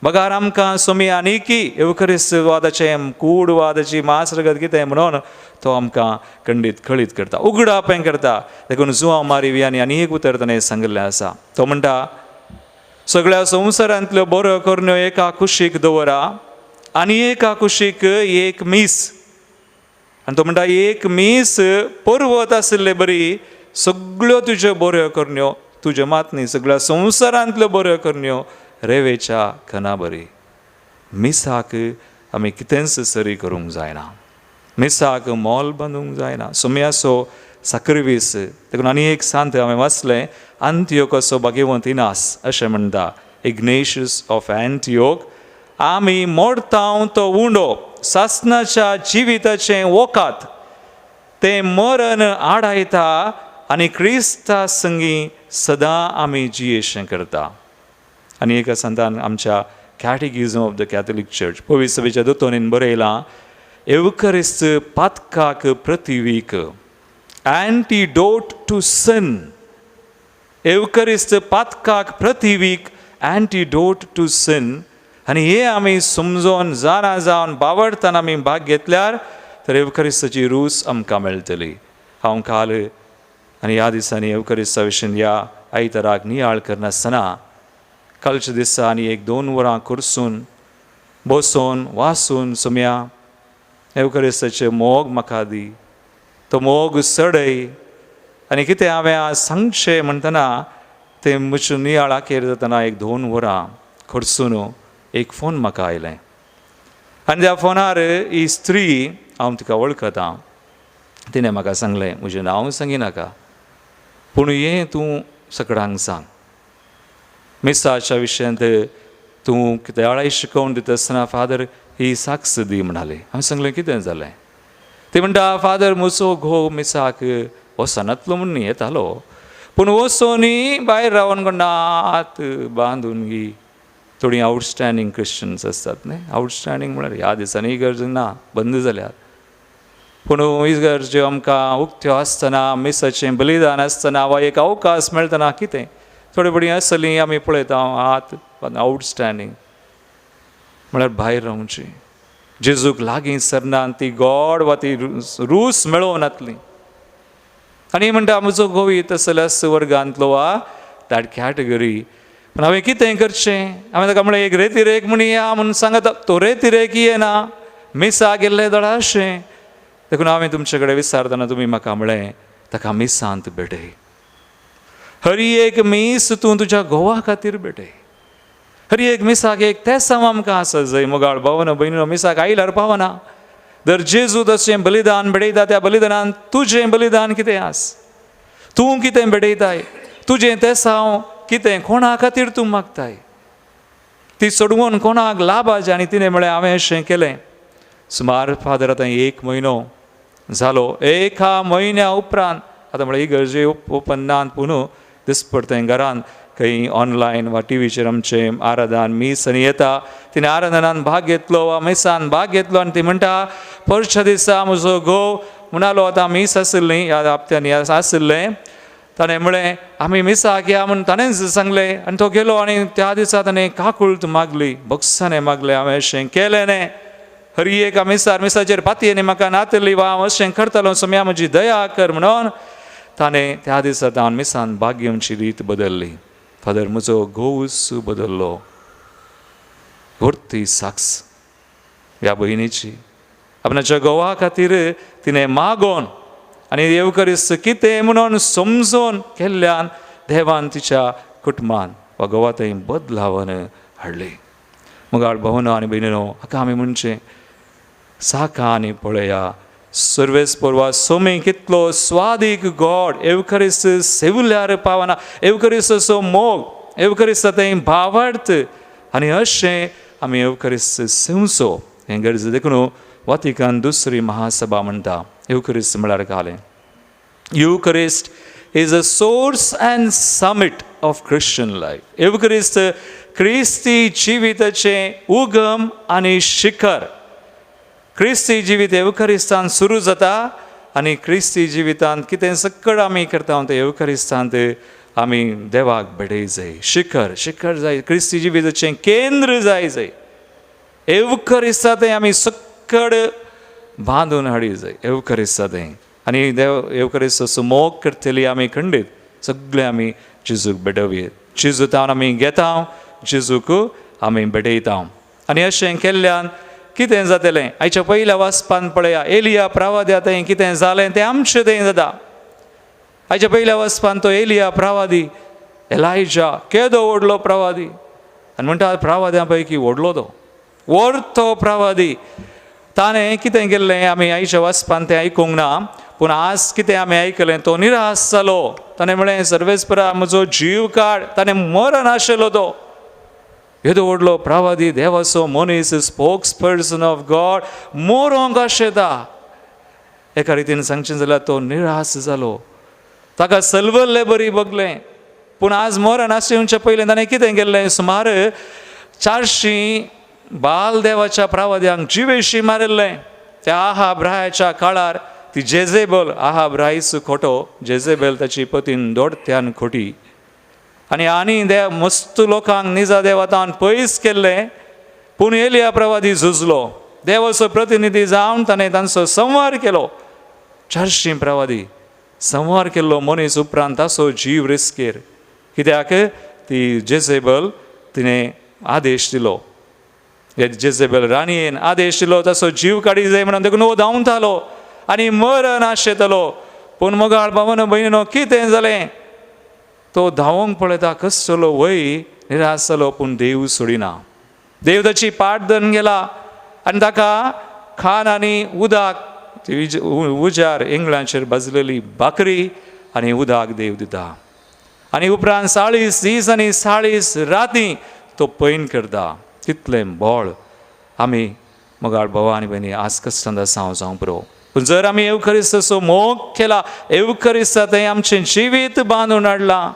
बगार आमकां सोमी आनीकी एवखरीस वादाचें कूड वादाची मांस रगत कितें म्हणून तो आमकां खंडीत कळीत करता, उगडापें करता. देखून जुवांव मारी आनी आनी एक उतर ताणें सांगिल्लें आसा. तो म्हणटा सगळ्या संवसारांतल्यो बऱ्यो करण्यो एका कुशीक दवरा आनी एका कुशीक एक मीस. आनी तो म्हणटा एक मीस पर्वत आशिल्ले बरी सगळ्यो तुज्यो बऱ्यो करण्यो तुज्या मातनी सगळ्या संवसारांतल्यो बऱ्यो करण्यो रेवेच्या खना बरी. मिसाक आमी कितेंच सरी करूंक जायना, मिसाक मोल बांदूंक जायना. सोम्यासो साक्रिवीस देखून आनी एक सांत हांवें वाचलें, आंतियोकाचो भाग्यवंत इनास अशें म्हणटा, इग्नेशियस ऑफ अँटियोक. आमी मोडतांव तो उंडो सासनाच्या जिविताचें वकात, तें मरण आडायता आनी क्रिस्ता संगी सदां आमी जियेशें करता. आनी एका संतान आमच्या catechism of the Catholic church पवित्र सभेच्या दोतोनीन बरयलां, एवकरिस्त पातकाक प्रतिवीक, एंटीडोट टू सिन. एवकरिस्त पातकाक प्रतिवीक, एंटीडोट टू सिन. आनी हे आमी समजोन जाणा जावन बावडताना आमी भाग घेतल्यार तर एवकरिस्ताची रूच आमकां मेळटली. हांव काल आनी ह्या दिसांनी एवकरिस्ता विशीं ह्या आयताराक नियाळ करनासतना कालच्या दिसा आनी एक 2 वरां करसून बसून वासून सोम्या एवकरिस्ताचे मोग म्हाका दी, तो मोग सडय. आनी कितें हांवें आज सांगचें म्हणटना तें म्हज्या नियाळाकेर जातना एक 2 वरां खर्चून एक फोन म्हाका आयलें. आनी त्या फोनार ही स्त्री, हांव तिका वळखतां, तिणें म्हाका सांगलें, म्हजें नांव सांगिनाका पूण हें तूं सगळ्यांक सांग, मिसाच्या विशयांत तूं कितें आळाय शिकोवन दिता आसतना फादर ही साक्ष दी म्हणाली. हांवें सांगलें कितें जालें? ती म्हणटा, फादर म्हजो घोव मिसाक वचनातलो म्हूण येतालो, पूण वचोनी भायर रावन कोणात बांदून गी. थोडीं आवटस्टँडींग क्रिश्चन्स आसतात न्ही, आवटस्टँडींग म्हळ्यार ह्या दिसांनी गरज ना, बंद जाल्यार, पूण इगर्ज्यो आमकां उक्त्यो आसतना मिसाचें बलिदान आसतना वा एक अवकाश मेळटना कितें थोडी बरी आसली आमी पळयता हात आवटस्टँडींग म्हळ्यार भायर रावची, जेजूक लागीं सरना, ती गोड वा ती रूस मेळोवनातली. आनी म्हणटा म्हजो घोव तसल्याच वर्गांतलो वा that category, पूण हांवें कितें करचें? हांवें ताका म्हणलें एक रेतिरेक म्हण या म्हूण सांगता, तो रेतिरेक येना, मिसा गेल्ले दळाशें. देखून हांवें तुमचे कडेन विचारतना तुमी म्हाका म्हणलें ताका मिसांत भेटय, हरी एक मीस तूं तुज्या घोवा खातीर भेटय. हरी एक मिसाक एक तेसांव आमकां आसा जंय मोगाळ भावना भयणीनो मिसाक आयल्यार पावना. दर जेजू तशें बलिदान भेटयता त्या बलिदानान तुजें बलिदान कितें आस, तूं कितें भेटयताय, तुजें तेसांव कितें, कोणा खातीर तूं मागताय, ती सोडवून कोणाक लाभाचें. आनी तिणें म्हळें हांवें अशें केलें. सुमार फादर आतां 1 म्हयनो जालो, एका म्हयन्या उपरांत आतां म्हळ्यार इगर्जे ओपन ना, पूण दिसपडतें घरान खंय ऑनलायन वा टिवीचेर आमचें आराधन मीस आनी येता. तिणें आराधनान भाग घेतलो वा मिसान भाग घेतलो आनी ती म्हणटा परच्या दिसा म्हजो घोव म्हणालो आतां मीस आशिल्ली ह्या हप्त्यांनी आशिल्लें, ताणें म्हळें आमी मिसाक या म्हूण ताणेंच सांगलें. आनी तो गेलो आनी त्या दिसा ताणें काकूळट मागली, भोगसाणें मागलें, हांवें अशें केलें न्ही, हरी एका मिसार मिसाचेर पातयेनी म्हाका नातली वा हांव अशें करतालो, सोम्या म्हजी दया कर म्हणून ताणें त्या दिसा तावन मिसान भाग घेवची रीत बदल्ली. फादर म्हजो घोवूच बदल्लो. व्हडती साक्ष ह्या भयणीची, आपणाच्या घोवा खातीर तिणें मागोन आनी एवकरिस्त कितें म्हणून समजून केल्ल्यान देवान तिच्या कुटुंबान वा घोवा थंय बदलावन हाडली. मुगाळ भावनो आनी भयणीनो, हाका आमी म्हणचें साका आनी पळया सर्वेस्पर वा सोमी कितलो स्वादीक गॉड एवकरिस्त सेवल्यार पावना, एवकरिस्ताचो मोग, एवकरिस्त थंय भावार्थ. आनी अशें आमी एवकरिस्त सेवचो हें गरज. देखून वातिकान दुसरी महासभा म्हणटा एवकरिस्त म्हळ्यार घालें, Eucharist is a source and summit of Christian life. एवकरिस्त क्रिस्ती जिविताचें उगम आनी शिखर. क्रिस्ती जिवीत एवकरिस्तान सुरू जाता आनी क्रिस्ती जिवितांत कितें सगळें आमी करता तें एवकरिस्तांत आमी देवाक भेटय जाय. शिखर शिखर जाय, क्रिस्ती जिविताचें केंद्र जाय जाय. एवकरिस्ता तें आमी सगळें बांदून हाडी जाय एवकरिस्ता तें. आनी देव एवकरिस्ताचो मोग करतली आमी खंडीत सगळें आमी जेजूक भेटोवया. जेजू तावन आमी घेता, जेजूक आमी भेटयता. आनी अशें केल्ल्यान कितें जातलें? आयच्या पयल्या वाचपान पळया, एलिया प्रवाद्या थंय कितें जालें तें आमचें थंय जाता. आयच्या पयल्या वाचपान तो एलिया प्रवादी एलायजा केदो व्हडलो प्रवादी आनी म्हणटा प्रवाद्यां पैकी व्हडलो तो व्हडतो प्रवादी. ताणें कितें केल्लें आमी आयच्या वाचपान तें आयकूंक ना, पूण आज कितें आमी आयकलें, तो निराश जालो. ताणें म्हळें सर्वेस्परा म्हजो जीव काड. ताणें मरण आशिल्लो तो येदो व्हडलो प्रवादी, देवाचो मनीस, स्पोक्स पर्सन ऑफ गॉड, मरोंक आशेता. एका रितीन सांगचें जाल्यार तो निराश जालो. ताका सलवल्ले बरी बगलें, पूण आज मरण आशेवचे पयलें ताणें कितें केल्लें, सुमार 400 बाल देवाच्या प्रवाद्यांक जिवेशी मारिल्लें. त्या आहाब रायाच्या काळार ती जेजेबल, आहाब रायस खोटो, जेजेबल ताची पतीन दोडत्यान खोटी आनी आनी देव मस्त लोकांक निजा देवतान पयस केल्लें. पूण एलिया प्रवादी झुजलो, देवाचो प्रतिनिधी जावन ताणें तांचो संवार केलो. 400 प्रवादी संवार केल्लो मनीस उपरांत ताचो जीव रिस्केर, कित्याक ती जेजेबल तिणें आदेश दिलो, जेजेबल राणयेन आदेश दिलो ताचो जीव काडी जाय म्हणून, देखून हो धांवतालो आनी मरण आशेतालो. पूण मोगाळ भावानो भयणीनो कितें जालें, तो धांवोंक पळयता कसलो वय निराश जालो, पूण देव सोडिना. देव ताची पाट धरून गेला आनी ताका खान आनी उदक, उजार इंग्लांचेर भाजलेली भाकरी आनी उदक देव दिता. आनी उपरांत 40 दीस आनी 40 राती तो पैन करता. कितलें बळ आमी मोगाळ भावा आनी भयणी आज कश्टांत आसा हांव जावंक पुरो, पूण जर आमी एवखरिस्ताचो मोग केला, एवखरिस्ता थंय आमचें जिवीत बांदून हाडलां,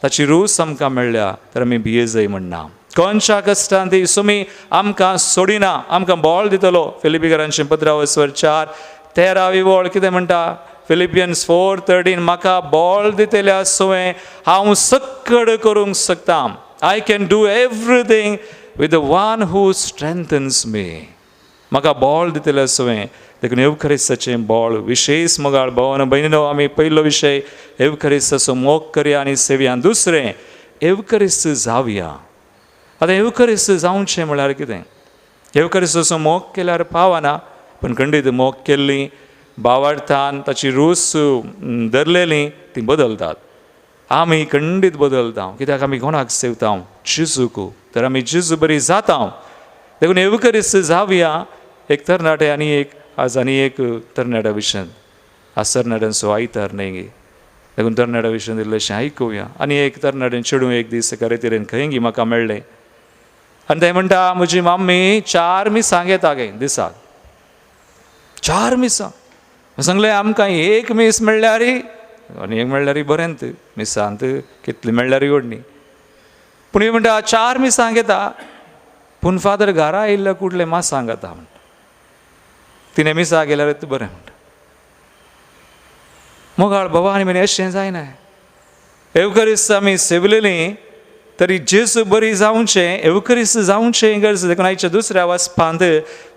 ताची रूच आमकां मेळ्ळ्या, तर आमी भियेजय म्हणना. कोणच्या कश्टांत ती सुमी आमकां सोडिना, आमकां बळ दितलो. फिलिपीकरांचें पत्रावस्वर 4:13 वळ कितें म्हणटा, फिलिपियन्स 4:13, म्हाका बळ दितल्या सुवें हांव सक्कड करूंक शकता. I can do everything with the one who strengthens me. म्हाका बळ दितल्या सुवें. देखून एवखरिस्ताचें बळ विशेष मोगाळ भावानो भयणीनो, आमी पयलो विशय एवखरिस्ताचो मोग करया आनी सेवया. दुसरें एवखरिस्त जावया. आतां एवखरिस्त जावचें म्हळ्यार कितें, एवखरिस्ताचो मोग केल्यार पावना, पूण खंडीत मोग केल्ली भावार्थान ताची रूच धरलेली ती बदलतात. आमी खंडीत बदलता, कित्याक आमी कोणाक सेवता, जेजूक, तर आमी जेजू बरी जाता. देखून एवखरिस्त जावया. एक तरणाटे आनी एक आज आनी एक तरणाट्या विशयान, आज तरणाट्यांचो आयतार न्हय गे, देखून तरणाट्या विशयान इल्लेशें आयकुया. आनी एक तरणाट्यान चेडूं एक दीस एका रेतीरेन खंय गी म्हाका मेळ्ळें आनी तें म्हणटा, म्हजी मम्मी 4 मिसांक येता गे दिसाक, 4 मिसां. सांगलें आमकां एक मीस मेळ्ळ्यार आनी एक मेळ्ळ्यार बरें, मिसांत कितली मेळ्ळ्यार व्हडली, पूण ही म्हणटा 4 मिसांक येता, पूण फादर घरा आयिल्ल्या कुडले मासांक येता म्हणटा. तिणें मिसा गेल्यार बरें म्हणटा. मोगाळ बाबा आनी म्हणे अशें जायना. एवखरिस्त आमी सेवलेली तरी जेजू बरी जावचें, एवखरिस्त जावचें गरज. देखून आयच्या दुसऱ्या वाचपांत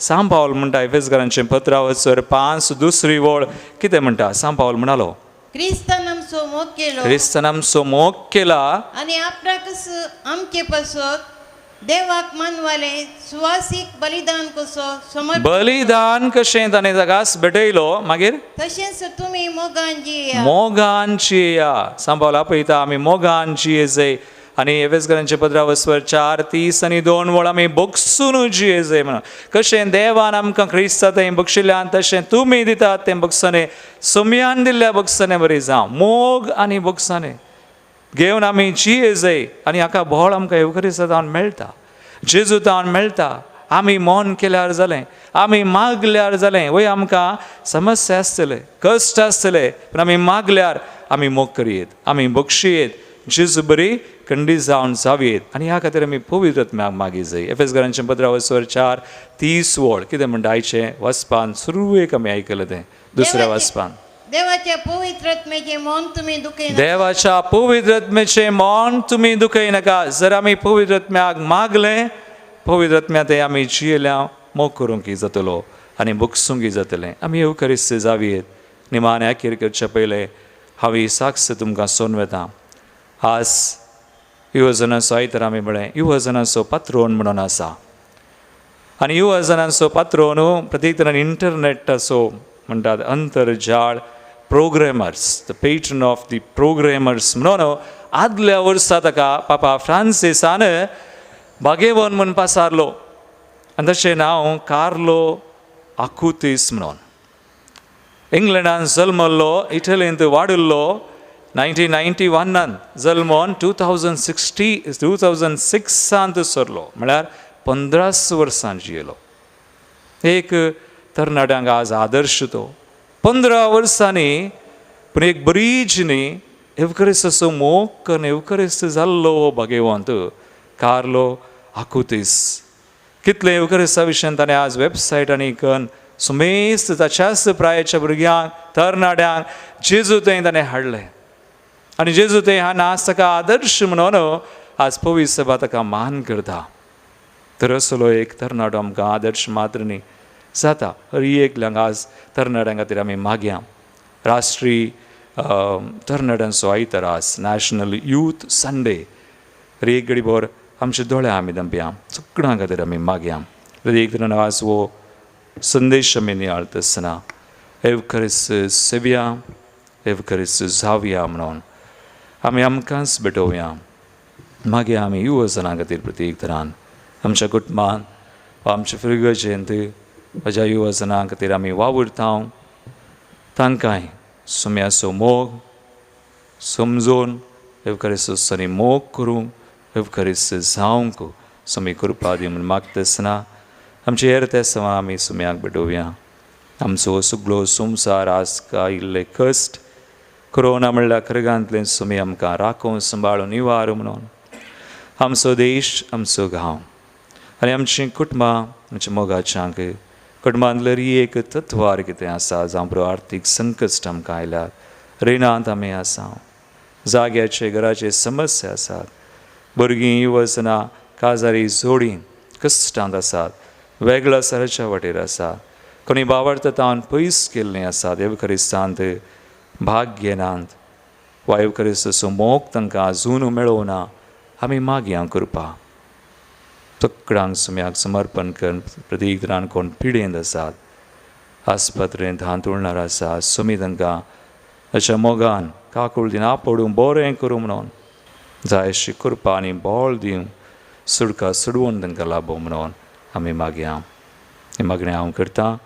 सांत पावल म्हणटा, एफेसकारांचें पत्रावसर 5:2 वळ कितें म्हणटा, सांत पावल म्हणालो, क्रिस्तान आमचो मोग केलो, क्रिस्तान आमचो मोग केला आनी आपणाकच आमचे पासत देवाक मानवाले सुवासीक बलिदान कसो समर्पण, बलिदान कशें ताणें जागास भेटयलो. मागीर तशेंच तुमी मोगान जिया, मोगान जिया. सांत पावल आपयता आमी मोगान जिये. आनी एफेसकारांचें पत्रावस्वर 4:30 आनी 2 वळ आमी बगसून जिये म्हणून. कशें देवान आमकां क्रिस्ता थंय बक्षिल्ल्यान तशें तुमी दितात तें बगसणे, सुमयान दिल्ल्या बगसणे बरी जावं, मोग आनी बगसणे घेवन आमी जिये. आनी हाका बळ आमकां एवखरिस्ता जावन मेळटा, जेजू जावन मेळटा. आमी मौन केल्यार जालें, आमी मागल्यार जालें, वय आमकां समस्या आसतले, कश्ट आसतले, पूण आमी मागल्यार आमी मोग करयेत, आमी बक्षयेत, जेजू बरी खंडीत जावन जावयेत. आनी ह्या खातीर आमी पवित्र आत्म्याक मागी जाय. एफेसकारांचें पत्रावस्वर 4:30 वळ कितें म्हणटा, आयचें वाचपान सुरवेक आमी आयकलें तें दुसऱ्या वाचपान, देवाच्या पवित्र आत्म्याचें मन तुमी दुखयनाका, देवाच्या पवित्र आत्म्याचें मन तुमी दुखयनाका. जर आमी पवित्र आत्म्याक मागलें, पवित्र आत्म्या ते आमी जियेल्या मोग करूंक जातलो आनी बगसूंक जातलें. आमी एवखरिस्त जावयेत. निमाणें अखेर करचे पयलें हांव ही साक्ष तुमकां सोन वेता. आज युवजनांचो आयतार आमी म्हळें युवजनांचो पात्रोन म्हणून आसा आनी युवजनांचो पात्रोन प्रत्येक तरान इंटरनेटाचो म्हणटात अंतर्जाळ programmers, the patron of the programmers म्हणून आदल्या वर्सा ताका पापा फ्रांसिसान भागेवन म्हूण पासारलो आनी तशें नांव कार्लो आकुतीस म्हणून. इंग्लंडान जल्मल्लो, इटलींत वाडिल्लो, 1991 जल्मोन 2006 सरलो, म्हळ्यार 15 वर्सां जियेलो. एक तरणाट्यांक आज आदर्श तो. 15 वर्सांनी पूण एक बरी जिणी एवकरिस्ताचो मोग करून एवकरिस्त जाल्लो हो भागेवंत कार्लो आकुतीस. कितले एवकरिस्ता विशयान ताणें आज वेबसायट आनी कन सुमेस्त ताच्याच प्रायेच्या भुरग्यांक तरणाट्यांक जेजू थंय ताणें हाडलें आनी जेजू थंय हा नाच ताका आदर्श म्हणून आज पवित्र सभा ताका मान करता. तर असलो एक तरणाटो आमकां आदर्श मात्र न्ही जाता हर एकल्यांक आज तरणाट्यां खातीर आमी मागया. राष्ट्रीय तरणाट्यांचो आयतार आज नॅशनल यूथ संडे, हर एक घडीभर आमचे दोळे आमी दंपया, सगळ्यां खातीर आमी मागया. एक तरेन आज हो संदेश आमी नियाळता आसतना एवखरीस सेवया, एवखरीस जावया म्हणून आमी आमकांच भेटोवया. मागीर आमी युवजनां खातीर प्रत्येक तरान आमच्या कुटुंबान वा आमच्या फिरगजेंत म्हज्या युवजनां खातीर आमी वावुरता, तांकांय सुम्याचो मोग समजून एवखरीस सनी मोग करूंक एवखरीस जावंक सुमी कृपा दी म्हूण मागता आसतना आमचे हेर ते समा आमी सुम्याक भेटोवया. आमचो सगळो संवसार आज आयिल्ले कश्ट कोरोना म्हणल्यार खरगांतलें सुमी आमकां राखून सांबाळून निवार म्हणून आमचो देश, आमचो गांव आनी आमचीं कुटुंबां, आमच्या मोगाच्यांक कुटुंबांतले एक तत्वार कितें आसा जावं बरो आर्थीक संकश्ट आमकां आयल्यात, रिणांत आमी आसा, जाग्याचे घराचे समस्या आसात, भुरगीं युवजनां काजारी जोडी कश्टांत आसात, वेगळ्या सराच्या वाटेर आसा, कोणी बावडता तावन पयस केल्लीं आसात, एवखरिस्तांत भाग घेनात वा एवखरिस्ताचो मोग तांकां आजून मेळोवना, आमी मागया करपा. सगळ्यांक सुम्याक समर्पण करून प्रत्येक तरान कोण पिडेंत आसात, आस्पत्रेंत हांतुळणार आसा, सुमी तांकां अशा मोगान काकूळ दिना पडूं बरें करूं म्हणून जाय अशी कृपा आनी बळ दिवं, सुडका सुडवून तांकां लाबो म्हणून आमी मागया. हें मागणें हांव करतां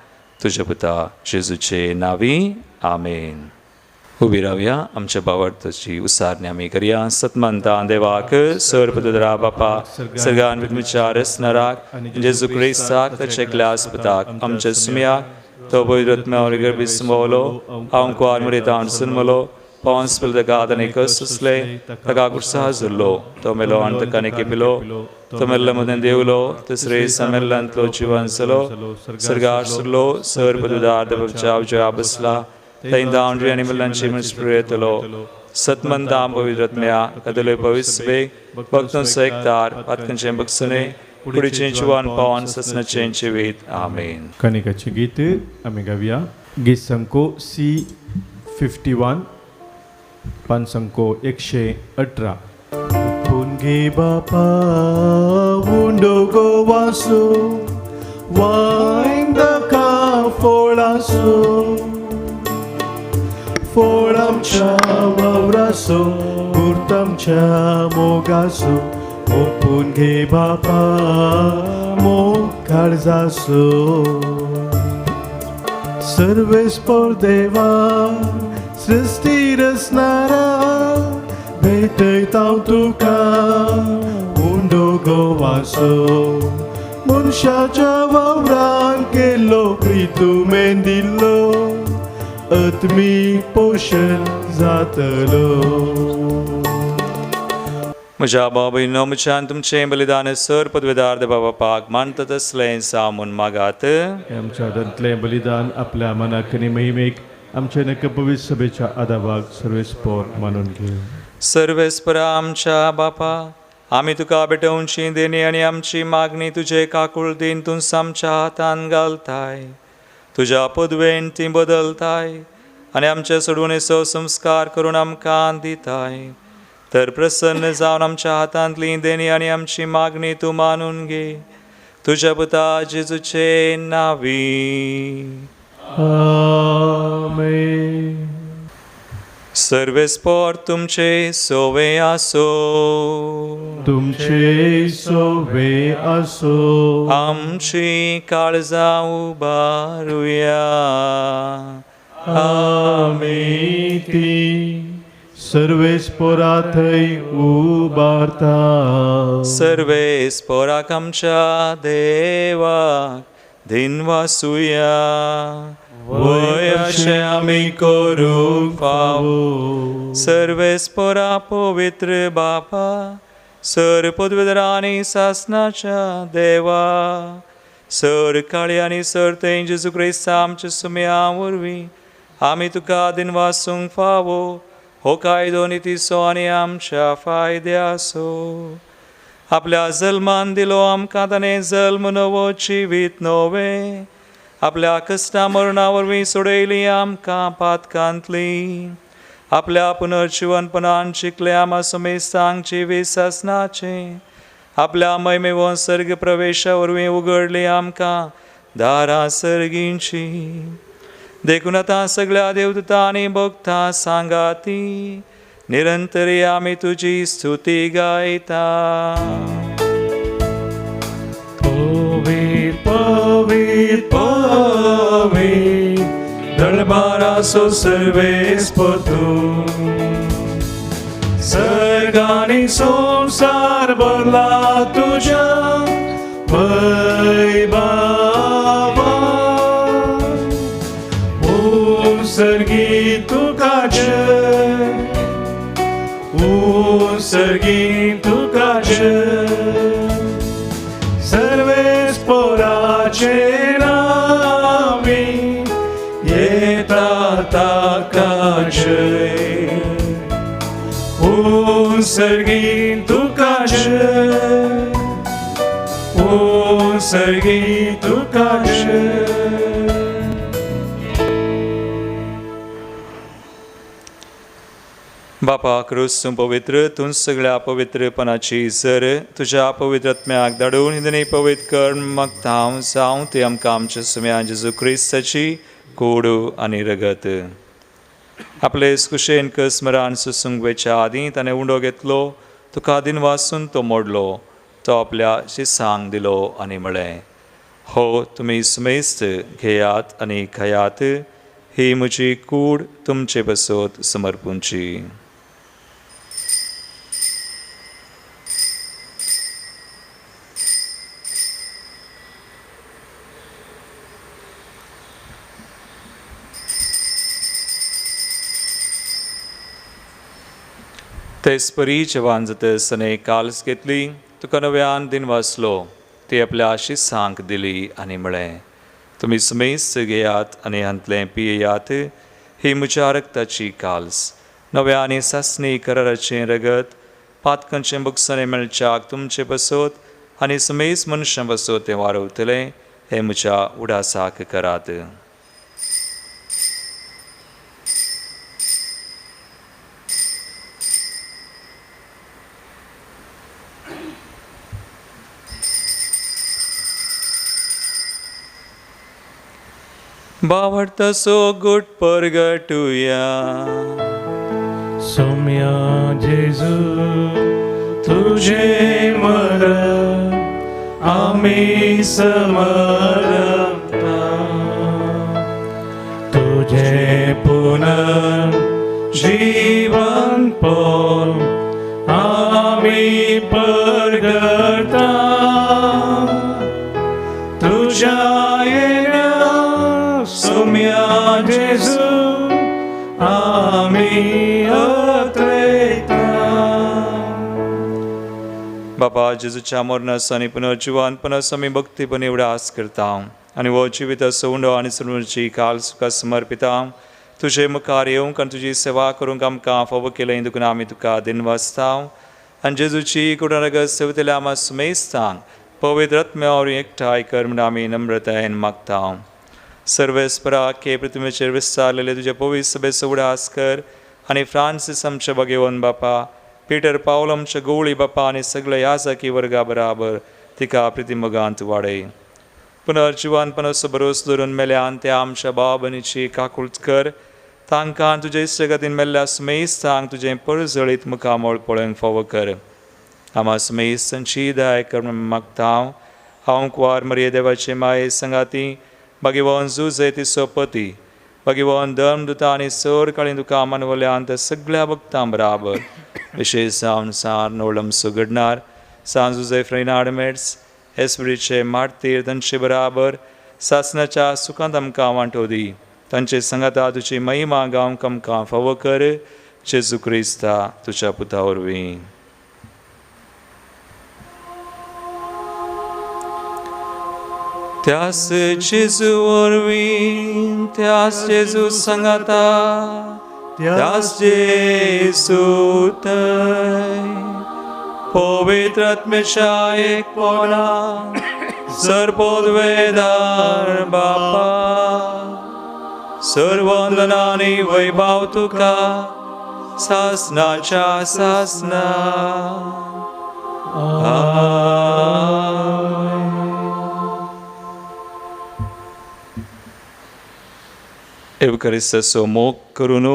तुज्या पुता जेजूचे नांवी, आमेन. उबी रावया, आमच्या बावडताची उसारणी आमी करया. सतमंता देवाक सर्वपदरा बापा सर्गान विचार रसनराक जेजू क्रिस्ताक ताचे क्लास पुताक आमच्या सुम्याक तो पवित्र गर्भिस्मवलो हांव कुवार मुरेतान सुनमलो पावस पिलो ताका आनी कसले ताका कुर्सा जुल्लो तो मेलो आनी ताका निकेपिलो तो मेल्लो मदें देवलो तिसरे समेल्लांतलो जिवन चलो सर्गार सुरलो सर पदुदार देवाच्या उजव्या बसला थंय दावंड्री आनी मेल्लांची मनीस येतलो. सतमंता पवित्रत्म्या कदले पवित्र भक्तों एकतार पातकांचें बक्षणे कुडीचें जिवन पावन ससनाचें जिवीत, आमेन. कनिकाचें गीत आमी गावया. गीत संको C51, पान संको 118. पुनगे बापा उंडो गोवासो वायन दका फोळासो फोळामच्या वावरासो गुर्तामच्या मोगासो ओपून घे बापा मोग काळजासो. सर्वेस्पर देवा सृष्टी रचणारा भेटयता तुका उंडो गोवासो मनशाच्या वावरान केल्लो प्रितुमेन दिल्लो आत्मीक पोशण जातलो. म्हज्या बाबा म्हज्यान तुमचें बलिदान सर पदवेदार देवा बापाक मानता तसलें सामून मागात. आमच्या हातांतलें बलिदान आपल्या मनाक आनी महिमेक आमच्या नक्क पवित्र सभेच्या आदाबाक सर्वेस्पर मानून घेव. सर्वेस्परा आमच्या बापा आमी तुका भेटोवची देणी आनी आमची मागणी तुजे काकूळ दिन तूं आमच्या हातान घालताय, तुज्या पदवेन ती बदलताय आनी आमच्या सोडवणेचो संस्कार करून आमकां दिताय. तर प्रसन्न जावन आमच्या हातांतली देणी आनी आमची मागणी तूं मानून घे तुज्या पुता जेजूचे नांवी, आमेन. सर्वेस्पोर तुमचे सोवे आसो, तुमचे सोवे आसो। आमची काळजां उबारुया, आमी ती सर्वेस्पोरा थंय उबारता। सर्वेस्पोराक आमच्या देवाक दिनवासुया, वय अशें आमी करूंक फावो। सर्वेस्पोरा पवित्र बापा, सर पदवेधरा आनी सासनाच्या देवा, सर काळी आनी सर थंय जेजू क्रिस्ता आमच्या सुम्या वरवीं आमी तुका दिनवासूंक फावो। हो कायदो नितीचो आनी आमच्या फायद्याचो। आपल्या जल्मान दिलो आमकां ताणें जल्म नवो जिवीत नवें, आपल्या कश्टा मरणा वरवीं सोडयली आमकां पातकांतली, आपल्या पुनर्जिवनपणान जिखले आमा समेस्तांक जिवीत सासनाचें, आपल्या महिमेवन सर्ग प्रवेशा वरवीं उगडली आमकां दारां सर्गींची। देखून आतां सगळ्या देवदूतां आनी भक्तां सांगाती निरंतरी आमी तुजी स्तुती गायता। पवित्र पवित्र पवित्र दरबारासो सर्वेस्पोर तूं, सर्ग आनी संवसार भरला तुज्या वैभवान। उत्सर्गी तुका जय, उत्सर्गी तुका जय, सर्वेस्पोराचे नामी येता ताका जय। उत्सर्गी तुका जय, उत्सर्गी तुका जय। बापा क्रूस तूं पवित्र, तूं सगळ्या पवित्रपणाची जर तुज्या पवित्र आत्म्याक धाडून हिंदनी पवित्र कर मागता हांव, जावं ती आमकां आमच्या सुम्या जेजू क्रिस्ताची कूड आनी रगत। आपले कुशेन स्मरण सुसूंक वेच्या आदीं ताणें उंडो घेतलो, तुका दिनवासून तो मोडलो, तो आपल्या शिसांक दिलो आनी म्हळें, हो तुमी सुमेस्त घेयात आनी खायात, ही म्हजी कूड तुमचे बसत समर्पूंची। तेच परी जेवान जातसने काल्स घेतली, तुका नव्यान दिन वाचलो, ती आपल्या शिसांक दिली आनी म्हळें, तुमी सुमेस्त घेयात आनी हांतलें पियेयात, ही म्हज्या रक्ताची काल्स, नव्या आनी सासणी कराराचें रगत, पातकांचें बुकसाणें मेळच्याक तुमचे बसत आनी सुमेस्त मनशां बसत तें वारवतलें, हें म्हज्या उडासाक करात। बावडतसो गुट परगटुया, सोम्या जेजू तुझे मरण आमी समरता, तुझे पुनर्जीवन पण आमी परगटा, तुझ्या सोम्या जेजू आमी अत्रेता। बाबा जेजूच्या मरणाचो आनी पुनर्जिवनपणाचो आमी भक्तीपणी उडास करता आनी हो जिविताचो उंडो आनी सृंची काल तुका समर्पिता। तुजे मुखार येवंक आनी तुजी सेवा करूंक आमकां फावो केलें देखून आमी तुका दिनवासता आनी जेजूची कुडा सेवतल्या आमा सुमेस्तांक पवित्र आत्म्या वरवीं एकठांय कर म्हूण आमी नम्रतायेन मागता। सर्वेस्परा के पृथ्वीचेर विस्तारलेले तुजे पवित्र सभेचो उडास कर आनी फ्रांसीस आमच्या भगेवन बापा, पीटर पावल आमच्या गवळी बापा आनी सगळे याजकी वर्गा बराबर तिका प्रितिमोगांत वाडय। पुनर्जिवनपणाचो भरोस धरून मेल्यान त्या आमच्या भाव भयणीची काकूळट कर, तांकां तुजे इश्टगतीन मेल्ल्या सुमेस्तांक तुजें परजळीत मुखामळ पळोवंक फावो कर. आमा सुमेस्तांची दया कर म्हूण मागता हांव. हांव कुवार मरिये देवाचे माये संगाती भगवान जुजे तिचो पती भगवान धर्म दुता आनी सर काळी तुका मानवल्यान त्या सगळ्या भक्तां बराबर विशेश जावन सार नवळम सुगडणार सांज जुजे फ्रेनाड मेट्स एसवरीचे मार्तीर तांचे बराबर सासनाच्या सुखांत आमकां वांटो दी. तांचे संगाता तुजी महिमा गावंक आमकां फावो कर. जेजू क्रिस्ता तुज्या पुता वरवीं. त्यास जेजू वरवीं, त्यास जेजू संगाता, त्यास जेजू थंय पवित्र आत्म्याच्या एकपणा सर्वोद्वेदार बापा सर्वंदनानी वैभव तुका सासनाच्या सासना. एवकरिस्ताचो मोग करून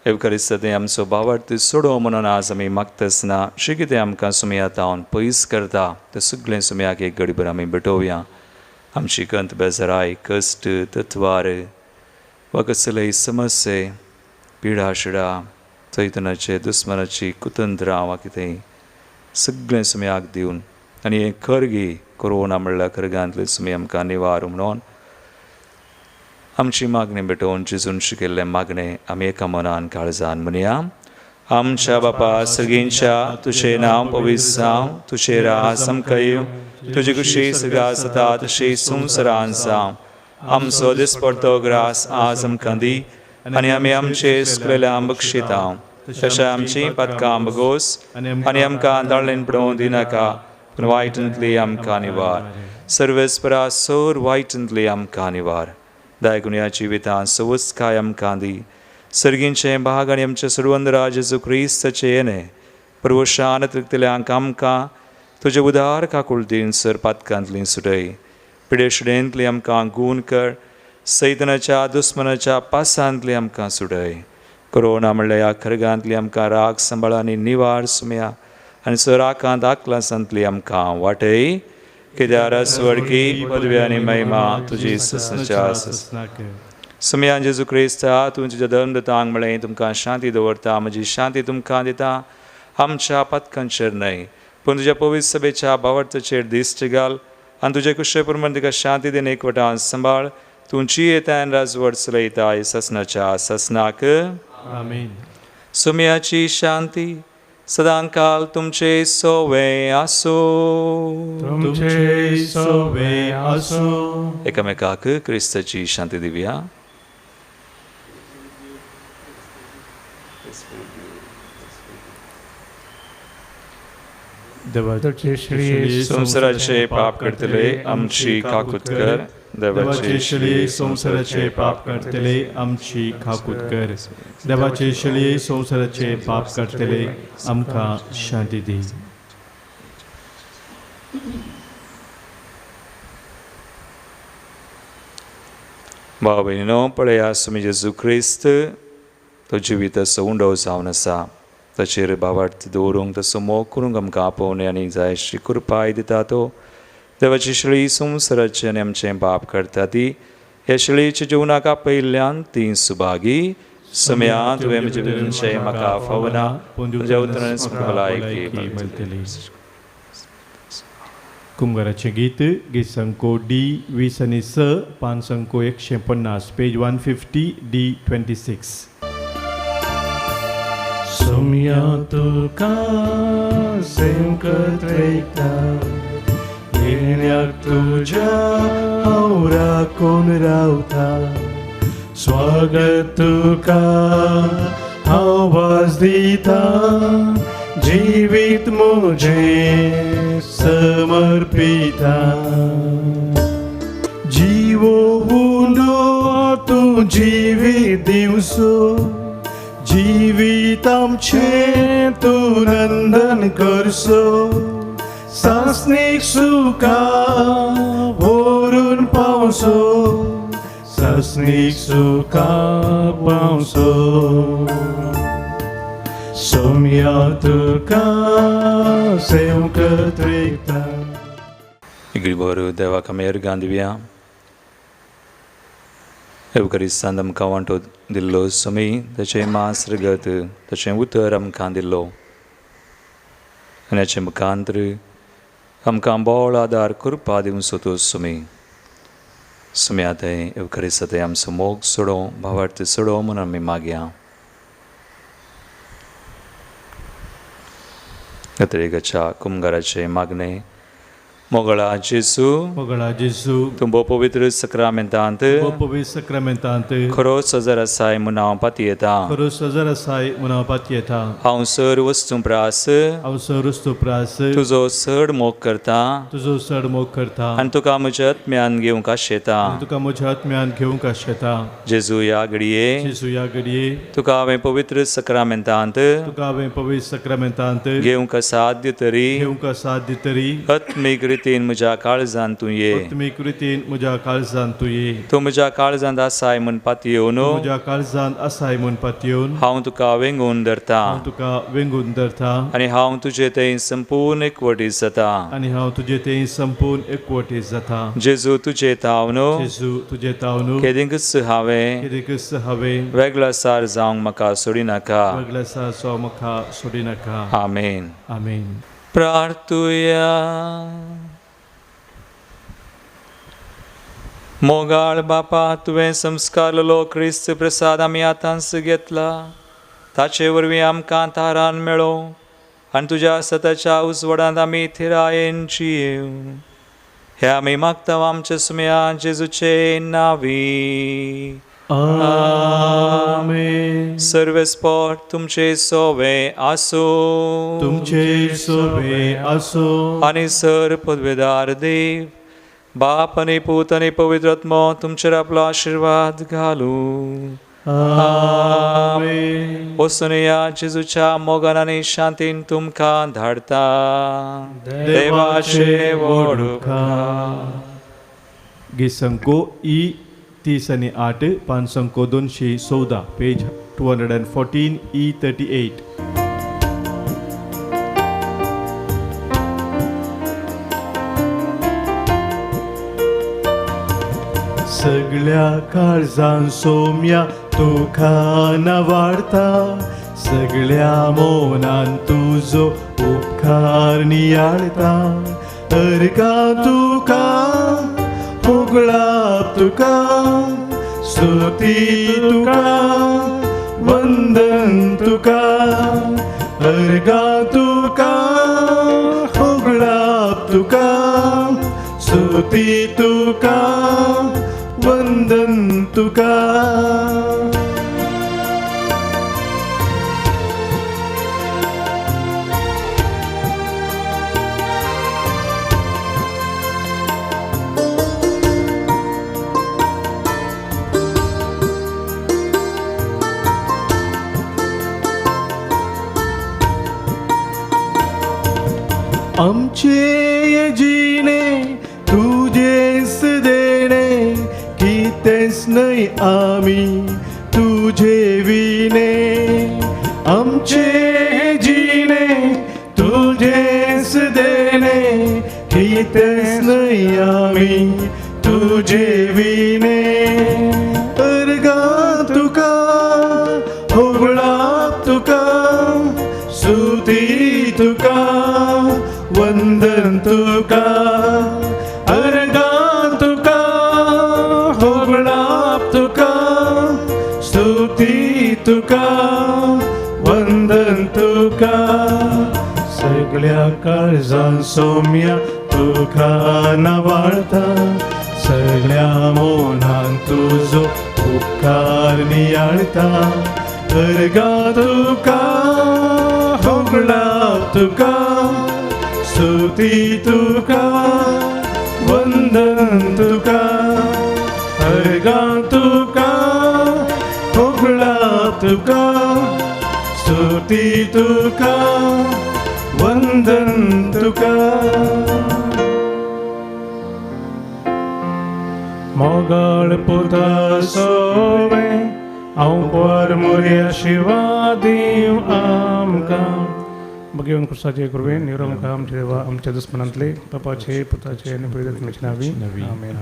एवकरिस्त तें आमचो भावार्थ सोडो म्हणून आज आमी मागतासना अशें कितें आमकां सुमया तावन पयस करता तें सगळें सुमयाक एक घडीभर आमी भेटोवया. आमची कंत बेजाराय कश्ट तत्वार वा कसलेय समस्ये पिडा शिडा चैतनाचे दुस्मनाची कुतंत्रां वा कितें सगळें सुमयाक दिवन आनी हें खरगी कोरोना म्हणल्यार खरगांतलें सुमी आमकां निवार म्हणून आमची मागणी भेटोवन जेजून शिकयल्लें मागणें आमी एका मनान काळजान म्हणया. आमच्या बापा सगळींच्या तुजें नांव पवित्र जावं, तुजें राज आमकां येवं, तुजी खुशी सगळ्या जाता तशी संवसारान जावं. आमचो दिसपडतो ग्रास आज आमकां दी आनी आमी आमचे सुकलेल्या बक्षितां तशें आमची पातकां बगोस आनी आमकां दाळ्ळेन पडोवं दिनाका, पूण वायटांतली आमकां निवार. सर्वेस्परा सोर वायटांतली आमकां निवार. दायगुण्या जिवितां सवस्काय आमकां दी. सर्गींचें भाग आनी आमचें सर्वंदरा जेजू क्रिस्ताचें येणें प्रवशान तृप्तल्यांक आमकां तुजें उदार काकुळतीन सर पातकांतली सुटय. पिडेशिडेंतली आमकां गूण कर. सैतनाच्या दुस्मनाच्या पासांतली आमकां सुटय. कोरोना म्हणल्यार ह्या खरगांतली आमकां राग सांबाळ आनी निवार सुमया आनी सराकांत आकलासांतली आमकां वाटय. कित्याक स्वर्गी पदवी आनी महिमा तुजी ससनाच्या ससनाक. सुमयान जेजू क्रिस्ता तूं तुज्या धर्म दतांक म्हळें तुमकां शांती दवरता, म्हजी शांती तुमकां दिता. आमच्या पातकांचेर न्हय पूण तुज्या पवित्र सभेच्या भावार्थाचेर दिश्ट घाल आनी तुजे कुशे प्रमाण तिका शांती दिन एकवटान सांबाळ. तुमची येतान राजवट चलयता ससनाच्या ससनाक. आमेन. सुमयाची शांती सदांकाल तुमचे सोवे आसूं. तुमचे सोवे आसूं. एकामेकाक क्रिस्ताची शांती दिवया. देवाचे श्री संवसाराचे पाप करतले आमची काकूत कर. देवाचे शली संवसाराचे पाप करतले आमची काकूत कर. देवाचे शली संवसाराचे पाप करतले आमकां शांती दी. भाव भयणीनो, पळया सुमी जेजू क्रिस्त तो जिविताचो उंडो जावन आसा. ताचेर भावार्थ दवरूंक तसो मोग करूंक आमकां आपोवणे आनी जाय अशी कृपाय दिता. तो देवाची शळी संवसाराचें आनी आमचें पाप करता ती ह्या शळीच्या जेवणाक आपयल्ल्यान ती सुभागी. सम्या तुवें म्हजें विनंचें म्हाका फावना, तुज्या उतरान भलायकी मेळटली. कुमगाराचें गीत गीत संको डी 20 आनी 6, पान संको 150, पेज 150 डी 26. सोम्या तुका सेमकत रेखता येण्याक तुज्या हांव राखून रावता. स्वागत तुका हांव वाज दिता, जिवीत म्हजें समर्पिता. जिवो उंडो तूं जिवीत दिवसो, जिवीत आमचें तूं नंदन करसो. सासणीक सुखा व्हरून पावसो, सासनीक सुखा पावसो सोम्या तुका सेवकत रिता. इगडीभर देवाक आमी अर्गां दिवया. एवकरिस्तान आमकां वांटो दिल्लो सोमी ताचें मांस रगत ताचें उतर आमकां दिल्लो आनी हाचें मुखांतर आमकां बोळ आदार करपा दिवचो तो सोमी. सोमी आतां एवकरिस्ता थंय आमचो मोग सोडो भावार्थ सोडो म्हूण आमी मागया. कातोलिकाच्या कुमगाराचें मागणें. मोगळा जेजू, मोगळा जेजू, तूं भोव पवित्र सक्रामेंतांत, भोव पवित्र सक्रामेंतांत खरो सजर आसाय म्हूण हांव पातयेतां, खरो सजर आसाय म्हूण हांव पातयेतां. हांव सर वस्तू प्रास, हांव सर वस्तू प्रास तुजो चड मोग करता, तुजो चड मोग करता आनी तुका म्हज्या आत्म्यान घेवंक आशेता, तुका म्हज्या आत्म्यान घेवंक आशेता. जेजू ह्या घडये, जेजू ह्या घडये तुका हांवें पवित्र सक्रामेंतांत, तुका हांवें पवित्र सक्रामेंतांत घेवंक असाध्य तरी, घेवंक असाध्य तरी आत्मीक रितीन म्हज्या काळजांत तूं ये, आत्मीक रितीन म्हज्या काळजांत तूं ये. तूं म्हज्या काळजांत आसाय म्हूण पातयेवन, म्हज्या काळजांत आसाय म्हूण पातयेवन हांव तुका वेंगून धरता, हांव तुका वेंगून धरता आनी हांव तुजे थंय संपूर्ण एकवटीत जाता, आनी हांव तुजे थंय संपूर्ण एकवटीत जाता. जेजू तुजे तावन, जेजू तुजे तावन केदींकच हांवें, केदींकच हांवें वेगळो सार जावंक म्हाका सोडिनाका, वेगळो सार जावंक म्हाका सोडिनाका. आमेन. आमेन. प्रार्थुया. मोगाळ बापा, तुवें संस्कारलो क्रिस्त प्रसाद आमी आतांच घेतला, ताचे वरवीं आमकां तारान मेळो आनी तुज्या सताच्या उजवाडांत आमी थिरायेन जियेव. हे आमी मागता आमच्या सुम्या जेजूचे नांवी. आमेन. सर्वेस्पोर तुमचे सोवे आसूं, तुमचे सोवे आसूं. आनी सर पदवेदार देव बाप आनी पूत आनी पवित्र आत्मो तुमचेर आपलो आशिर्वाद घालूं. आमेन. वचून या जेजूच्या मोगान आनी शांतीन तुमकां धाडता. देवाचे व्हड उपकार. गीत संको ई 30 आनी 8, पान संको 214, पेज 214 ई 38. सगळ्या काळजान सोम्या तुका नवाडता, सगळ्या मोनान तुजो उपकार नियाळता. अर्गा तुका होगळाप तुका, स्तुती तुका, वंदन तुका. अर्गा तुका होगळाप तुका, स्तुती तुका, वंदन तुका. आमचे जिणे तुझेच देणे, कितेंच न्हय आमी तुझे विणे. आमचे जिणे तुझेच देणे, कितेंच न्हय आमी तुझे विणे. अर्गा तुका होगळाप तुका, स्तुती तुका, वंदन तुका. अर्गा तुका होगळाप तुका, स्तुती तुका, वंदन तुका. सगळ्या काळजान सोम्या तुका नवाळता, सगळ्या मोनान तुजो उपकार नियाळता. अर्गा तुका होगळाप तुका, स्तुती तुका, वंदन तुका. अर्गा तुका होगळाप तुका, स्तुती तुका, वंदन तुका. मोगाळ पुता सोवे हांव पर मोरया शिवा दीव आमकां. भगेवन क्रुसाचे कृपेन निरोमकां आमच्या देवा आमच्या दुस्मनांतले बापाचे पुताचे आनी पवित्र आत्म्याचे नांवी आमेन.